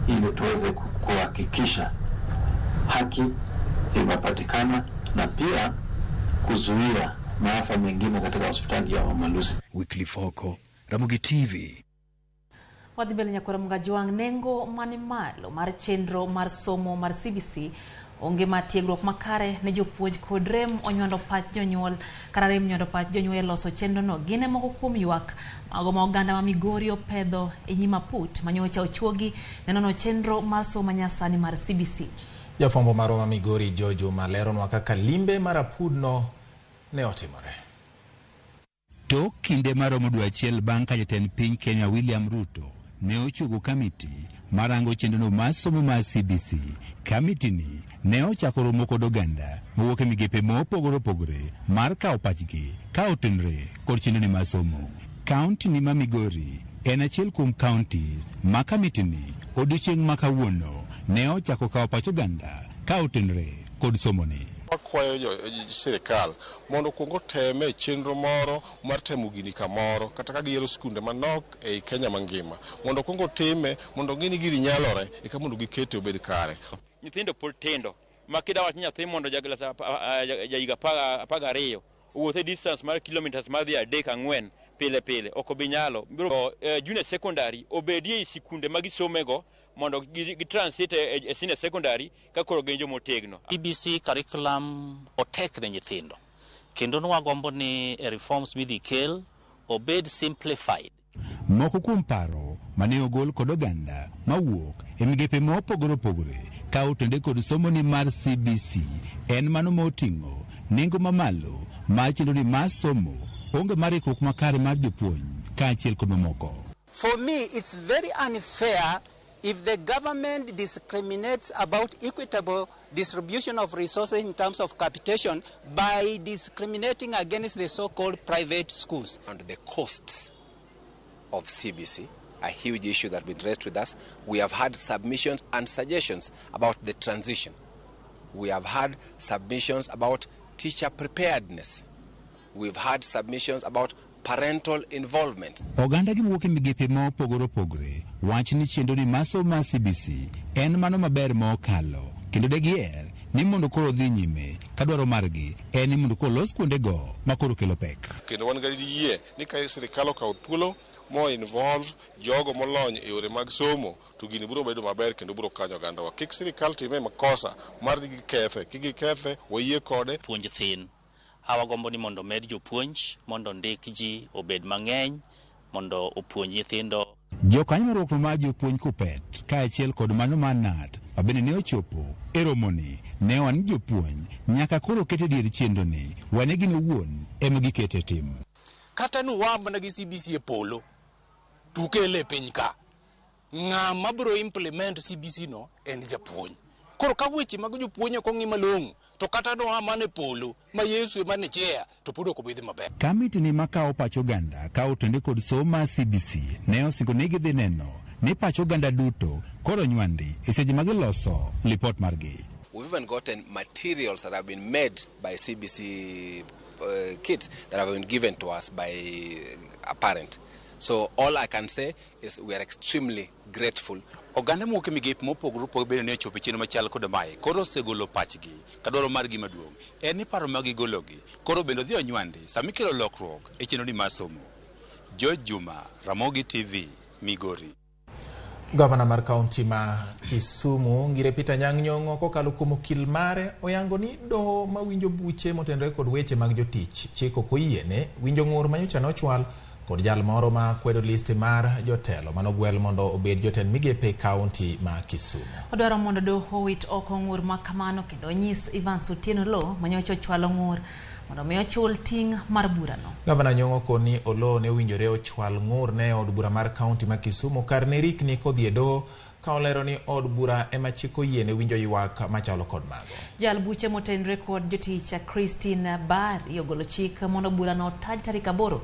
ili tuweze kuhakikisha haki imepatikana na pia kuzuia maafa mengine katika hospitali ya Mama Lucy. Wycliffe Oko, Ramogi TV. Wadhi mbele nyakora Mgajwang' nengo mane malo mar chenro mar somo mar CBC onge mar tiegruok makare ne jopuonj kod rem onywando pach jonyuol kata rem nywando pach jonyuol e loso chenro no. Gin e moko kuom ywak mago ma oganda ma Migori opedho e nyim aput manyocha ochuogi ne nono chenro mar somo manyasani mar CBC. Jafwambo marwa ma Migori Joe Juma leronwa kaka limbe mar apudno ne otimore. Tok kinde maromo dwe achiel bang' ka jatend piny Kenya William Ruto ne ochuogo kamiti marango chenrono mar somo mar CBC. Kamiti ni ne ochako romo kod oganda mowuok e migepe mopogore opogore mar kawo pachgi ka otenore kod chenroni mar somo. Kaunti ni ma Migori en achiel kuom counties ma kamiti ni odiochieng' ma kawuono ne ochako kawo pach oganda ka otenore kod somoni. Wakwayo sirikal mondo okuong oteme chenro moro mar temo gini kamoro, kata ka giyiero skunde manok ei Kenya mangima, mondo okuong otime mondo gini gini nyalore eka mondo gikete obed kare. Nyithindo pod tindo ma kida wach nyathi mondo ja klas ja higa 12 owuoth e distance mar kilometers madhi 3 4 pile pile ok obi nyalo. Biro junior secondary obedie e sikunde ma gisomego mondo gi transit e senior secondary ka koro gin jomotegno. CBC curriculum otek ne nyithindo kendo nwagombo ni reforms midhi kel obed simplified. Moko kuom paro mane ogol kod oganda mawuok e migepe mopogore opogore ka otende kod somo ni mar CBC en mano moting'o nengo mamalo mar chenro ni mar somo, onge mar ikruok makare mar jopuonj kaachiel kod mamoko. For me, it's very unfair if the government discriminates about equitable distribution of resources in terms of capitation by discriminating against the so-called private schools. And the costs of CBC, a huge issue that has been raised with us. We have had submissions and suggestions about the transition. We have had submissions about teacher preparedness. We've had submissions about parental involvement. Oganda gi mawuok e migepe ma opogore opogore wach ni chenro ni mar somo mar CBC en mano maber ma okalo kendo de giher ni mondo koro odhi nyime ka dwaro margi en ni mondo koro los kuondego ma koro kelo pek. Kendo wan gi yie ni ka sirikal okawo thuolo mo involve jogo molony e yore mag somo to gini biro bedo maber kendo biro konyo ogandawa. Kik sirikal time makosa mar ni gikethe, kik gikethe, wayie kode. Puonj thin. Awagombo ni mondo med jopuonj, mondo ndik ji obed mang'eny, mondo opuonj nyithindo. Jokanyo mar riwruok mar jopuonj KUPPET kaachiel kod mano mar KNUT ma bende ne ochopo e romoni ne owacho ni jopuonj nyaka koro ket e dier chenro ni wane gin owuon ema gikete tim. Kata nuwa mana gi CBC e polo, tukele e piny ka, ng'ama biro implement CBC no en japuonj. Koro ka weche mag jopuonj ok ong'i malong'o, to kata noa mana e polo ma Yesu ema ne chair, to pod ok obi dhi maber. Kamiti ni makawo pach oganda ka otende kod somo mar CBC ne osingo ni gidhi neno ni pach oganda duto koro nywandi e seche ma giloso lipot margi. We've even gotten materials that have been made by CBC kits that have been given to us by a parent. So all I can say is we are extremely grateful. Oganda mowuok e migepe mopogore opogore bende ne ochopo e chenro machal kod mae koro osegolo pachgi ka dwaro margi maduong' en ni paro ma gigologi koro bende odhi onywandi sama ikelo lokruok e chenro ni mar somo. George Juma, Ramogi TV, Migori. Gavana mar kaunti ma Kisumu Ngire Peter Anyang' Nyong'o kokalo kuom okil mare oyango ni doho mawinjo buche motenore kod weche mag jotich chik ok oyiene winjo ng'ur manyocha nochwal kod jal moro ma kwedo listi mar jotelo manogwel mondo obed jotend migepe e kaunti ma Kisumu. Odwaro mondo doho owit oko ng'ur ma kamano kendo onyis Evans Otieno Oloo manyocha ochwalo ng'ur mondo mi ochul ting' mar burano. Gavana Nyong'o koni Oloo ne owinjore ochwal ng'ur ne od bura mar kaunti ma Kisumu kar ne rikni kodhi e doho ka olero ni od bura ema chik oyiene winjo ywak machalo kod mago. Jal buche motenre kod jotich Christine Bari ogolo chik mondo burano otaj tarik 8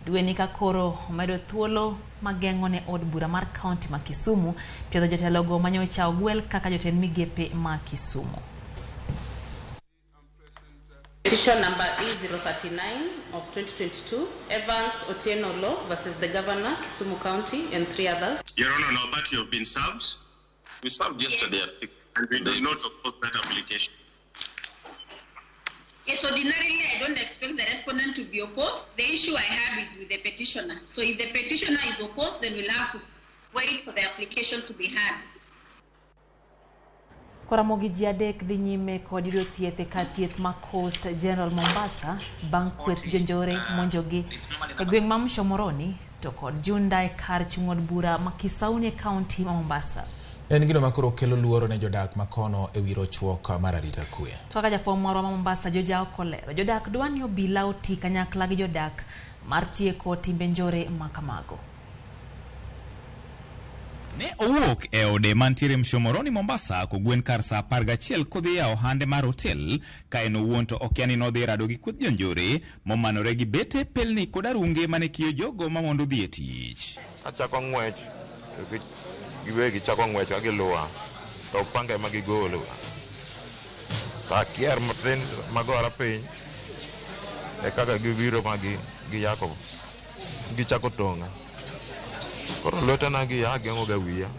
dwe ni ka koro omedo thuolo mageng'o ne od bura mar kaunti ma Kisumu piedho jotelogo manyocha ogwel kaka jotend migepe ma Kisumu. Petition number E039 of 2022, Evans Otieno Oloo versus the Governor, Kisumu County, and 3 others. Your Honor, now that you have been served. We served yesterday at 6, and we did not oppose that application. Yes, ordinarily I don't expect the respondent to be opposed. The issue I have is with the petitioner. So if the petitioner is opposed, then we'll have to wait for the application to be heard. Koramogi ji adek dhi nyime kod yudo thieth e kar thieth ma Coast General Mombasa bang' kweth jonjore monjogi e gweng' ma Mshomoroni to kod Junda e kar chung' od bura ma Kisauni e kaunti ma Mombasa. En gino ma koro kelo luoro ne jodak makono e wi rochruok mar arita kwe. To kaka jafwambo marwa ma Mombasa Joja Okolero, jodak dwa ni obila oti kanyakla gi jodak mar tieko timbe njore ma kamago. Ne owuok e ode mantiere Mshomoroni Mombasa kogwen kar saa 11 kodhi yawo ohande mar hotel ka en owuon to okia ni nodhi rado gi kweth jonjore momanore gi bete, pelni kod arunge mane kiyo jogo ma mondo dhi e tich. Achako ng'wech giwegi chako ng'wech ka giluwa to panga ema gigolo to akier matin magora piny e kaka gibiro ma giyako gichako tong'a. Koro lwetena gi ageng'o ga wiya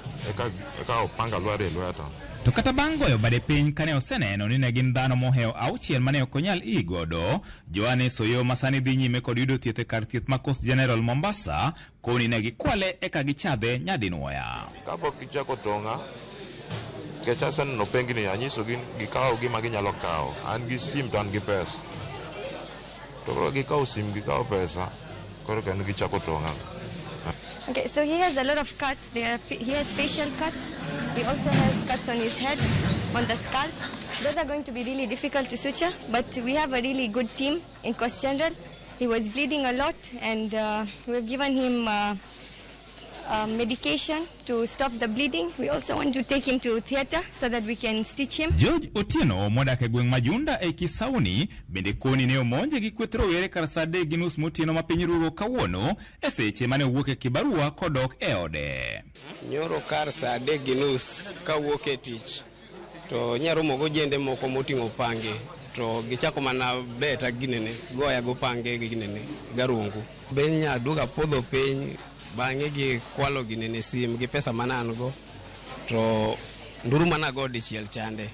eka opanga lwar e lweta. To kata bang' goyo bade piny kane oseneno ni ne gin dhano mohewo 6 mane ok onyal ii godo, Johannes Oyo ma sani dhi nyime kod yudo thieth e kar thieth ma Coast General Mombasa koni ne gikwale eka gichadhe nyadinwoya. Kapok gichako tong'a, nikech aseneno pengni, anyisogi gikaw gima ginyalo kawo. An gi sim to an gi pesa. To koro gikawo sim, gikawo pesa, koro kendo gichako tong'a. Okay, so he has a lot of cuts. He has facial cuts. He also has cuts on his head, on the scalp. Those are going to be really difficult to suture, but we have a really good team in Coast General. He was bleeding a lot, and we've given him medication to stop the bleeding. We also want to take him to theater so that we can stitch him. George Otieno modak e gweng' Majunda e Kisauni bende koni ne omonje gi kweth rowere kar saa 3:30 motieno ma piny rugo kawuono e seche mane owuok e kibarua kodok e ode. Nyoro kar saa 3:30 kawuok e tich to nyaromo gojende moko moting'o pange to gichako mana beta ginene goya go pange ginene garungu. Be nyaduoga podho piny bang'e gi kwalo ginene sim gi pesa mana an go to nduru mana go dichiel chande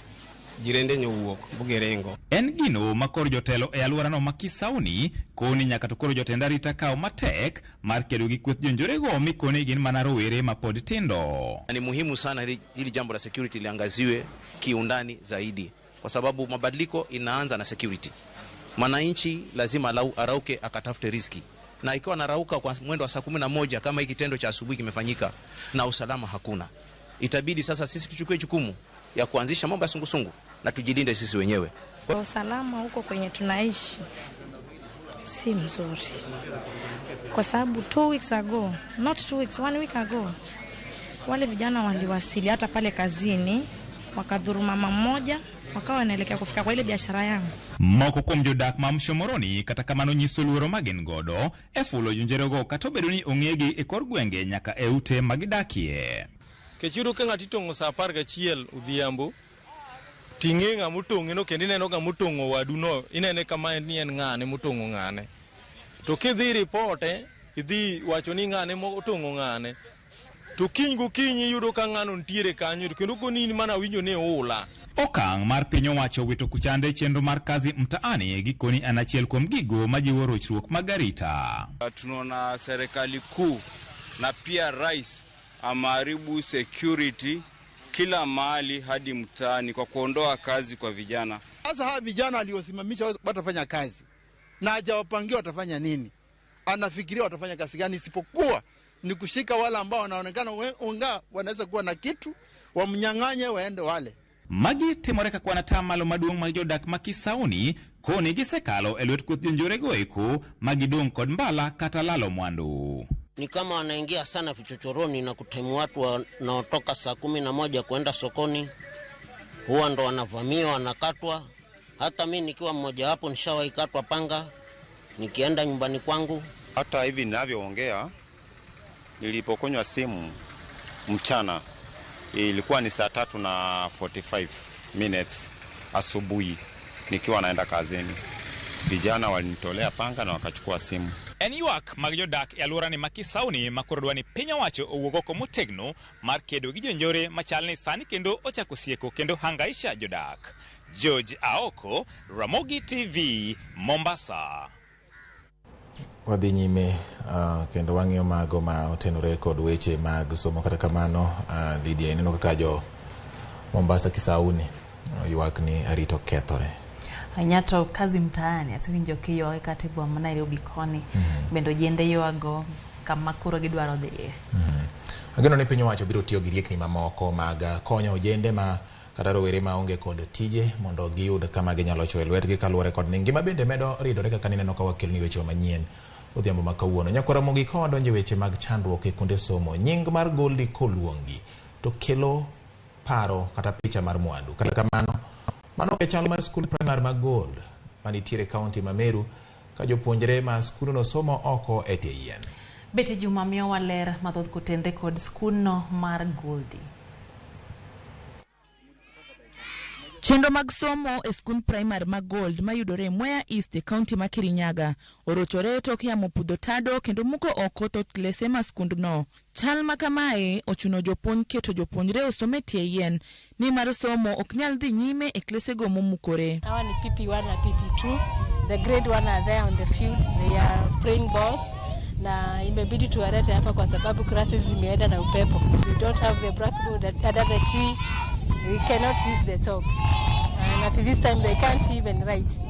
jirende nyowuok bugiringo. En gino ma kor jotelo e alworano ma Kisauni koni nyaka to koro jotend arita kawo matek mar kedo gi kweth jonjorego mikoni gin mana rowere ma pod tindo. Ni muhimu sana hili jambo la security liangaziwe kiundani zaidi, kwa sababu mabadiliko inaanza na security. Mwananchi lazima arauke akatafute riski, na ikiwa anarauka kwa mwendo wa saa 11 kama hiki kitendo cha asubuhi kimefanyika na usalama hakuna, itabidi sasa sisi tuchukue jukumu ya kuanzisha mambo ya sungusungu na tujilinde sisi wenyewe. Kwa usalama huko kwenye tunaishi si mzuri, kwa sababu 2 weeks ago, not 2 weeks, 1 week ago, wale vijana waliwasili hata pale kazini wakadhuru mama mmoja, wakawa wanaelekea kufika kwa ile biashara yangu. Moko kuom jodak ma Mshomoroni kata kamano nyiso luoro ma gin godo e fulo jonjerego kata obedo ni ong'egi e kor gwenge nyaka e ute magidakie. Kech ka ng'ato itong'o saa 11 odhiambo ting'e ng'ama otong'e no kendo ineno ng'ama otong'o wadu no, inene kama en ni en ng'ane motong'o ng'ane. To kidhi ripote, idhi wacho ni ng'ane motong'o ng'ane, to kiny gokinyi iyudo ka ng'ano nitiere kanyo to kendo koni in mana winjo ni oula. Okang' mar piny owacho wito kuchande chenro mar kazi mtaani gikoni en achiel kuom gigo majiwo rochruok mag arita. Tunaona serikali kuu na pia rais ameharibu security kila mahali hadi mtaani kwa kuondoa kazi kwa vijana. Sasa hawa vijana aliosimamisha watafanya kazi na hajawapangia watafanya nini? Anafikiria watafanya kazi gani isipokuwa ni kushika wale ambao wanaonekana unga wanaweza kuwa na kitu wamnyang'anye waende wale. Magi timore ka kwan atamalo maduong' mag jodak ma Kisauni koni gisekalo e lwet kweth jonjorego eko ma gidong' kod mbala kata lalo mwandu. Ni kama wanaingia sana vichochoroni na kutaimu watu wanaotoka saa 11 kwenda sokoni, huwa ndo wanavamiwa, wanakatwa. Hata mimi nikiwa mmoja wapo nishawahi katwa panga nikienda nyumbani kwangu. Hata hivi ninavyoongea, nilipokonywa simu mchana ilikuwa ni saa 3:45 asubuhi nikiwa naenda kazini. Vijana walinitolea panga na wakachukua simu. En ywak mag jodak e alworani ma Kisauni ma koro dwa ni piny owacho owuog oko motegno mar kedo gi jonjore machal ni sani kendo ochako sieko kendo hangaisha jodak. George Aoko, Ramogi TV, Mombasa. Wadhi nyime kendo wang'iyo mago ma otenore kod weche mag somo. Kata kamano Lydia, ineno kaka jo Mombasa Kisauni ywak ni arita okethore. Ahinya to kazi mtaani asewinjo kiywage kata e boma ma Nairobi koni. Bende ojende ywago kama koro gidwaro dhiye. Ageno ni piny owacho biro tiyo gi riekni mamoko mag konyo ojende ma kata rowere maonge kod tije mondo giyud kama ginyalo choyo lwetgi kaluwore kod ni ngima bende medo ridore kaka nineno ka wakeloni weche manyien odhiambo ma kawuono. Nyakwara Ramogi, ka wadonjo e weche mag chandruok e kuonde somo, nying mar Goldie koluongi to kelo paro kata picha mar mwandu. Kata kamano, mano e chal mar skul primary ma Gold manitiere kaunti ma Meru ka jopuonjre ma skundno somo oko e tie yien. Betty Juma miyowa ler mathoth kotenre kod skundno mar Goldie. Chenro mag somo e skund primary ma Gold mayudore Mwea East e kaunti ma Kirinyaga orochore tok yamo pudho tado kendo muko oko thoth klese ma skundno. Chal ma kamae ochuno jopuonj keto jopuonjre osom e tie yien nimar somo ok nyal dhi nyime e klesego momukore. Hawa ni PP1 na PP2. The grade 1 are there on the field. They are playing balls. Na imebidi tuwalete hapa kwa sababu classes zimeenda na upepo. We don't have the blackboard under the tree. We cannot use the talks. And at this time they can't even write.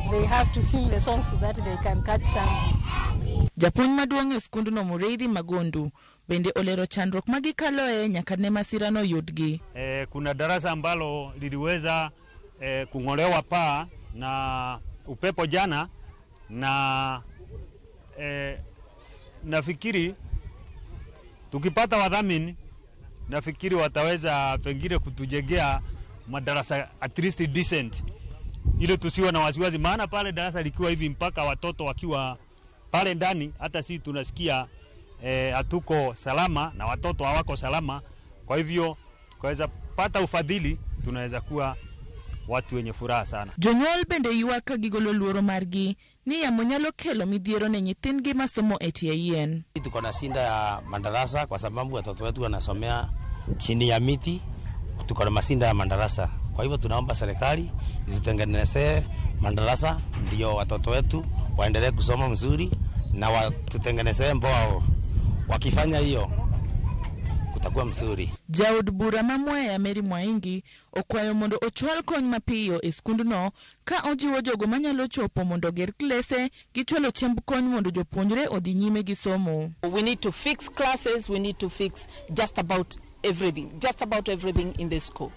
They have to sing the songs so that they can catch some. Japuonj maduong' e skundno Mureithi Magondu bende olero chandruok ma gikaloe nyaka ne masirano yudgi. Kuna darasa ambalo liliweza kung'olewa paa na upepo jana, na nafikiri Tukipata wadhamini, nafikiri wataweza pengine kutujengea madarasa at least decent, ili tusiwe na wasiwasi, maana pale darasa likiwa hivi mpaka watoto wakiwa pale ndani, hata si tunasikia hatuko salama na watoto hawako salama. Kwa hivyo tukaweza pata ufadhili, tunaweza kuwa watu wenye furaha sana. Jonyuol bende ywak ka gigolo luoro margi ni yamo nyalo kelo midhiero ne nyithindgi masomo e tie yien. Tuko na shinda ya madarasa kwa sababu watoto wetu wanasomea chini ya miti. Tuko na mashinda ya madarasa, kwa hivyo tunaomba serikali itutengenezee madarasa ndio watoto wetu waendelee kusoma mzuri na watutengenezee mbao. Wakifanya hiyo kutakuwa mzuri. Jaod bura ma Mwea Mary Mwaingi okwayo mondo ochwal kony mapiyo e skundno ka ojiwo jogo manyalo chopo mondo oger klese gi chwalo chiemb kony mondo jopuonjre odhi nyime gi somo. We need to fix classes, we need to fix just about everything in the school.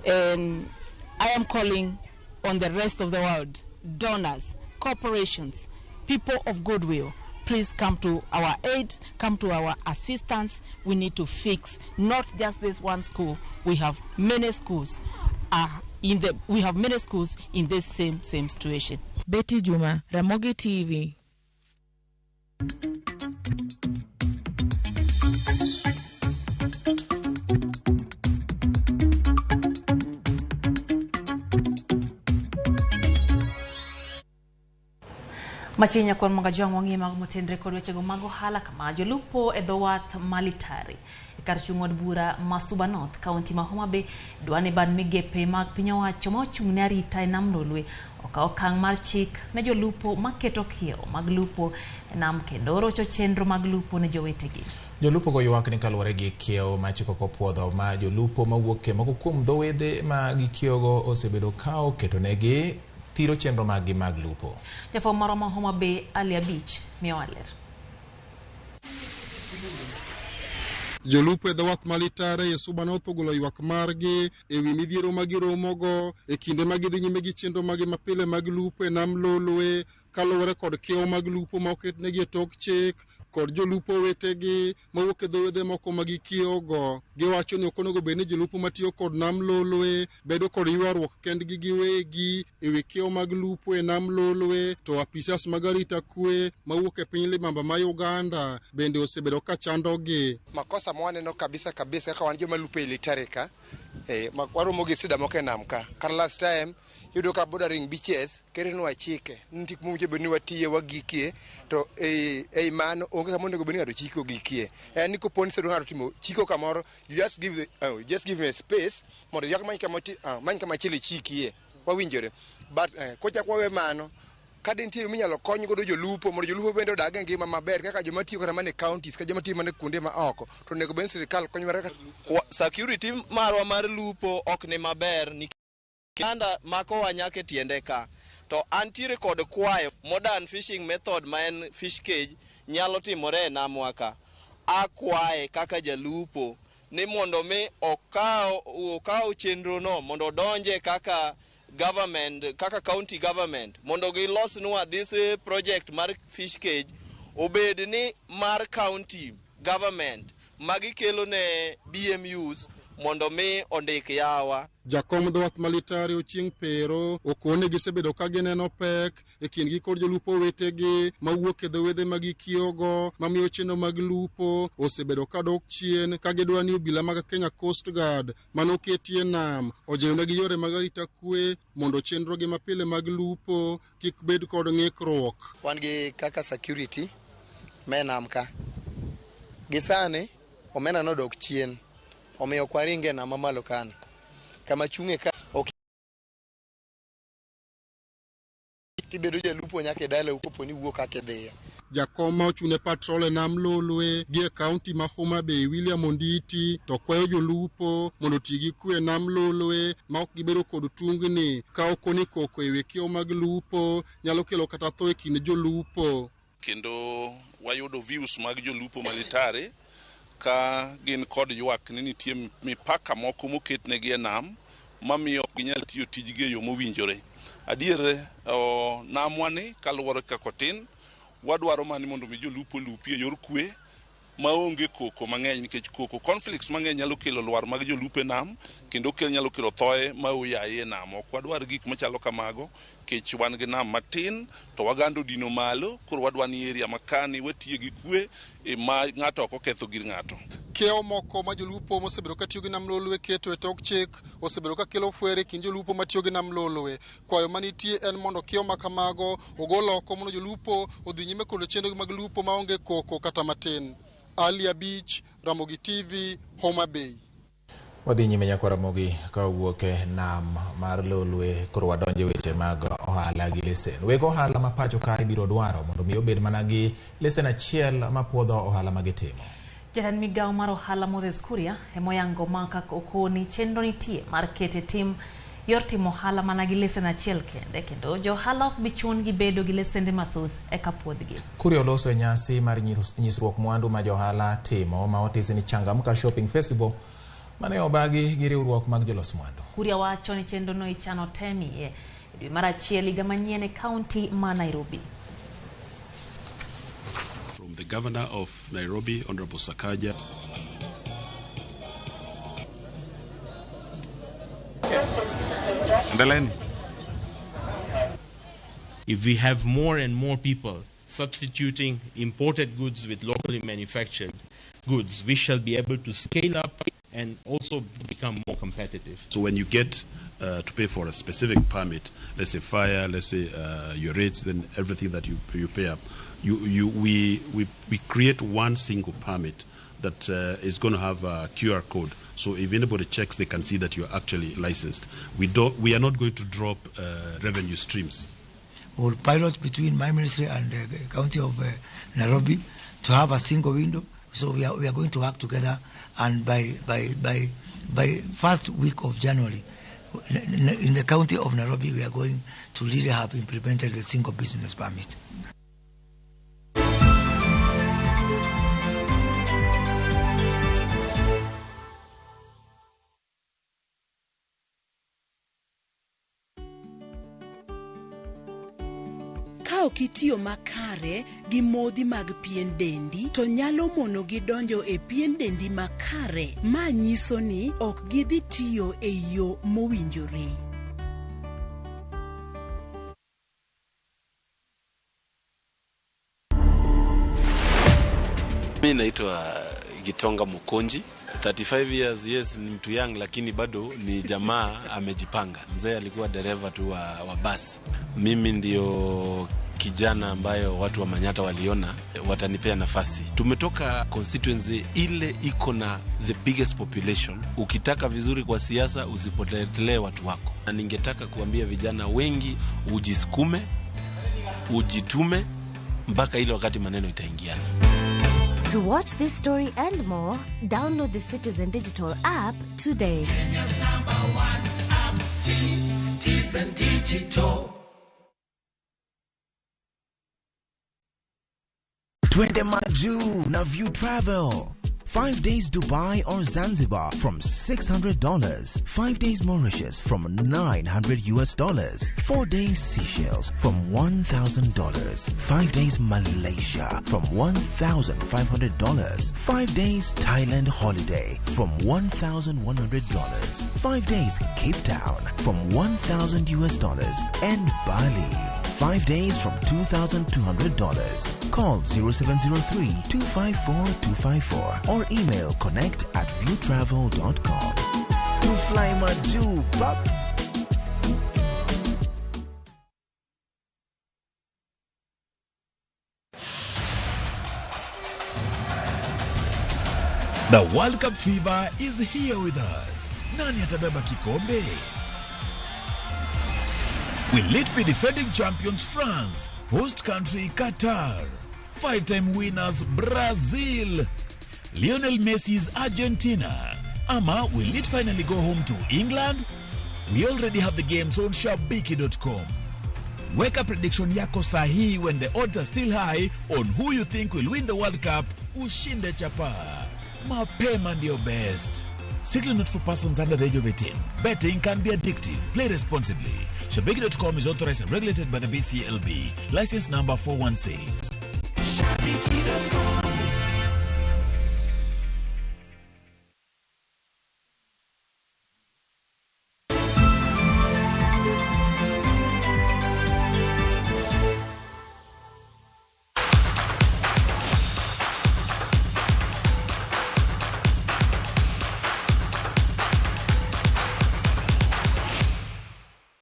And I am calling on the rest of the world, donors, corporations, people of goodwill, please come to our aid, come to our assistance. We need to fix not just this one school. We have many schools we have many schools in this same situation. Betty Juma, Ramogi TV. Machinya kwan mga jwang wang'i mag motenre kod wechego mag ohala kama jolupo e dho wath ma Litare e kar chung' od bura ma Suba North, kaunti ma Homa Bay, dwa ni bad migepe mag piny owacho ma ochung' ne arita e nam Lolwe okaw okang' mar chik ne jolupo maketo kiewo mag lupo e nam kendo rocho chenro mag lupo ne jowetegi. Jolupo go ywak ni kaluwore gi kiewo ma chik ok opuodho ma jolupo mawuok e moko kuom dho wedhe ma gikiewogo osebedo ka oketonegi thiro chenro maggi mag lupo. Jafwambo marwa ma Homa Bay Ali Abich miyowa ler. Jolupo e dho wath ma Litare e Suba North ogolo ywak margi ewi midhiero ma giromogo e kinde ma gidhi nyime gi chenro maggi mapile mag lupo e nam Lolwe kaluwore kod kiewo mag lupo ma oketnegi e tok chik kod jolupo wetegi mawuok e dho wedhe moko ma gikiewogo. Giwacho ni ok onego bed ni jolupo matiyo kod nam Lolwe bedo kod ywaruok kendgi giwegi ewi kiewo mag lupo e nam Lolwe, to apisas mag arita kwe mawuok e piny libamba ma Uganda bende osebedo ka chandogi. Makosa ma waneno kabisa kabisa kaka wan joma lupo e Litare ka, waromo gi sida moko e nam ka. Kar last time iyudo ka bordering beaches ketonwa chike nitie kuma owinjo bed ni watiye wagikie, to ei mano onge kama onego bed ni ng'ato chiko gikie. En ni kopo ni isedwa ng'ato timo chiko kamoro, you just give me a space mondo yak many kama chielo ichikie. Wawinjore. But kochak wawe mano, ka de nitie minyalo kony godo jolupo mondo jolupo bende odag e ngima maber kaka joma tiyo kata mana e counties kata joma tiyo mana kuonde ma oko, to onego bed ni sirikal konyo kaka security marwa mar lupo ok ni maber nikech Uganda makowa nyaka e tiende ka, to antiere kod kwayo modern fishing method ma en fish cage nyalo timore e namwa ka. Akwaye kaka jalupo ni mondo mi okaw chenro no mondo odonje kaka government, kaka county government, mondo gilosnwa this project mar fish cage obed ni mar county government magikelo ne BMUs mondo mi ondik yawa. Jakom dho wath ma Litare Ochieng' Pero okone gisebedo ka gineno pek e kindgi kod jolupo wetegi mawuok e dho wedhe ma gikiewogo mamiyo chenro mag lupo osebedo ka dok chien ka gidwa ni obila mag Kenya Coast Guard manoketi e nam ojiwnegi yore mag arita kwe mondo chenrogi mapile mag lupo kik bed kod ng'ikruok. Wan gi kaka security me nam ka. Gi sani omenda nodok chien, omiyo ok waringe nam mamalo kano. Kama chung'e ka ok tibedo jalupo nyaka e dalau kopo ni wuok kaka idhiyo. Jakom ma ochung' ne patrol e nam Lolwe gi e kaunti ma Homa Bay William Onditi to kwayo jolupo mondo oti gi kwe e nam Lolwe ma ok gibedo kod tungni ka okoni koko ewi kiewo mag lupo nyalo kelo kata tho e kind jolupo. Kendo wayudo views mag jolupo ma Litare ka gin kod ywak ni nitie mipaka moko moketnegi e nam mamiyo ok ginyal tiyo tijgi e yo mowinjore. Adier namwa ni kaluwore kaka otin, wadwaro mana ni mondo mi jolupo olupi e yor kwe maonge koko mang'eny nikech koko conflicts mang'eny nyalo kelo lwar mag jolupo e nam kendo nyalo kelo thoe ma oyaye e nam. Ok wadwar gik machalo kamago nikech wan gi nam matin to wagando dino malo, koro wadwa ni area makani watiye gi kwe ma ng'ato ok oketho gir ng'ato. Kiewo moko ma jolupo mosebedo ka tiyo gi nam Lolwe keto e tok chik osebedo ka kelo fwere e kind jolupo matiyo gi nam Lolwe. Kwayo manitie en mondo kiewo ma kamago ogol oko mondo jolupo odhi nyime kod chenro mag lupo maonge koko kata matin. Ali Abich, Ramogi TV, Homa Bay. Wadhi nyime nyakwa Ramogi ka owuok e nam mar Lolwe, koro wadonje weche mag ohala gi lesen. Weg ohala ma pacho kae biro dwaro mondo mi obed mana gi lesen achiel mapuodho ohala ma gitimo. Jatend migawo mar ohala Moses Kuria emoyango ma kaka okoni chenro nitie mar kete tim yor timo ohala mana gi lesen achiel kende, kendo jo ohala ok bi chun gi bedo gi lesende mathoth eka puodhgi. Kuria oloso e nyasi mar nyisruok mwandu ma johala timo ma otisi ni Changamka Shopping Festival mane obagi gi riwruok mag jolos mwandu. Kuria wacho ni chenro no ichano temie e dwe mar achiel higa manyien e kaunti ma Nairobi. From the governor of Nairobi, Honorable Sakaja. If we have more and more people substituting imported goods with locally manufactured goods, we shall be able to scale up and also become more competitive. So when you get to pay for a specific permit, let's say fire, let's say your rates, then everything that you pay up, we create one single permit that is going to have a QR code. So if anybody checks, they can see that you're actually licensed. We are not going to drop revenue streams. We'll pilot between my ministry and the county of Nairobi to have a single window. So we are going to work together, and by first week of January, in the county of Nairobi, we are going to really have implemented the single business permit. Ka ok itiyo makare gi modhi mag pien dendi to nyalo mono gi donjo e pien dendi makare, ma nyiso ni ok gidhi tiyo e yo mowinjore. Mimi naitwa Gitonga Mukonji, 35 years, yes, ni mtu young lakini bado ni jamaa amejipanga. Mzee alikuwa dereva tu wa basi. Mimi ndio kijana ambayo watu wa Manyata waliona watanipea nafasi. Tumetoka constituency ile iko na the biggest population. Ukitaka vizuri kwa siasa usipotelee watu wako. Na ningetaka kuambia vijana wengi ujisukume, ujitume mpaka ile wakati maneno itaingiana. To watch this story and more, download the Citizen Digital app today. Kenya's number one app, Citizen Digital. Twende Maju na View Travel. 5 days Dubai or Zanzibar from $600. 5 days Mauritius from $900. 4 days Seychelles from $1,000. 5 days Malaysia from $1,500. 5 days Thailand holiday from $1,100. 5 days Cape Town from $1,000 and Bali. 5 days from $2,200. Call 0703 254 254 or email connect@viewtravel.com. To fly Maju, pop. The World Cup fever is here with us. Nani atabeba kikombe? Will it be defending champions France, host country Qatar, five-time winners Brazil, Lionel Messi's Argentina? Ama will it finally go home to England? We already have the games on Shabiki.com. Weka prediction yako sahihi when the odds are still high on who you think will win the World Cup. Ushinde chapa. Mapema ndio best. Strictly not for persons under the age of 18. Betting can be addictive. Play responsibly. Shabiki.com is authorized and regulated by the BCLB. License number 416.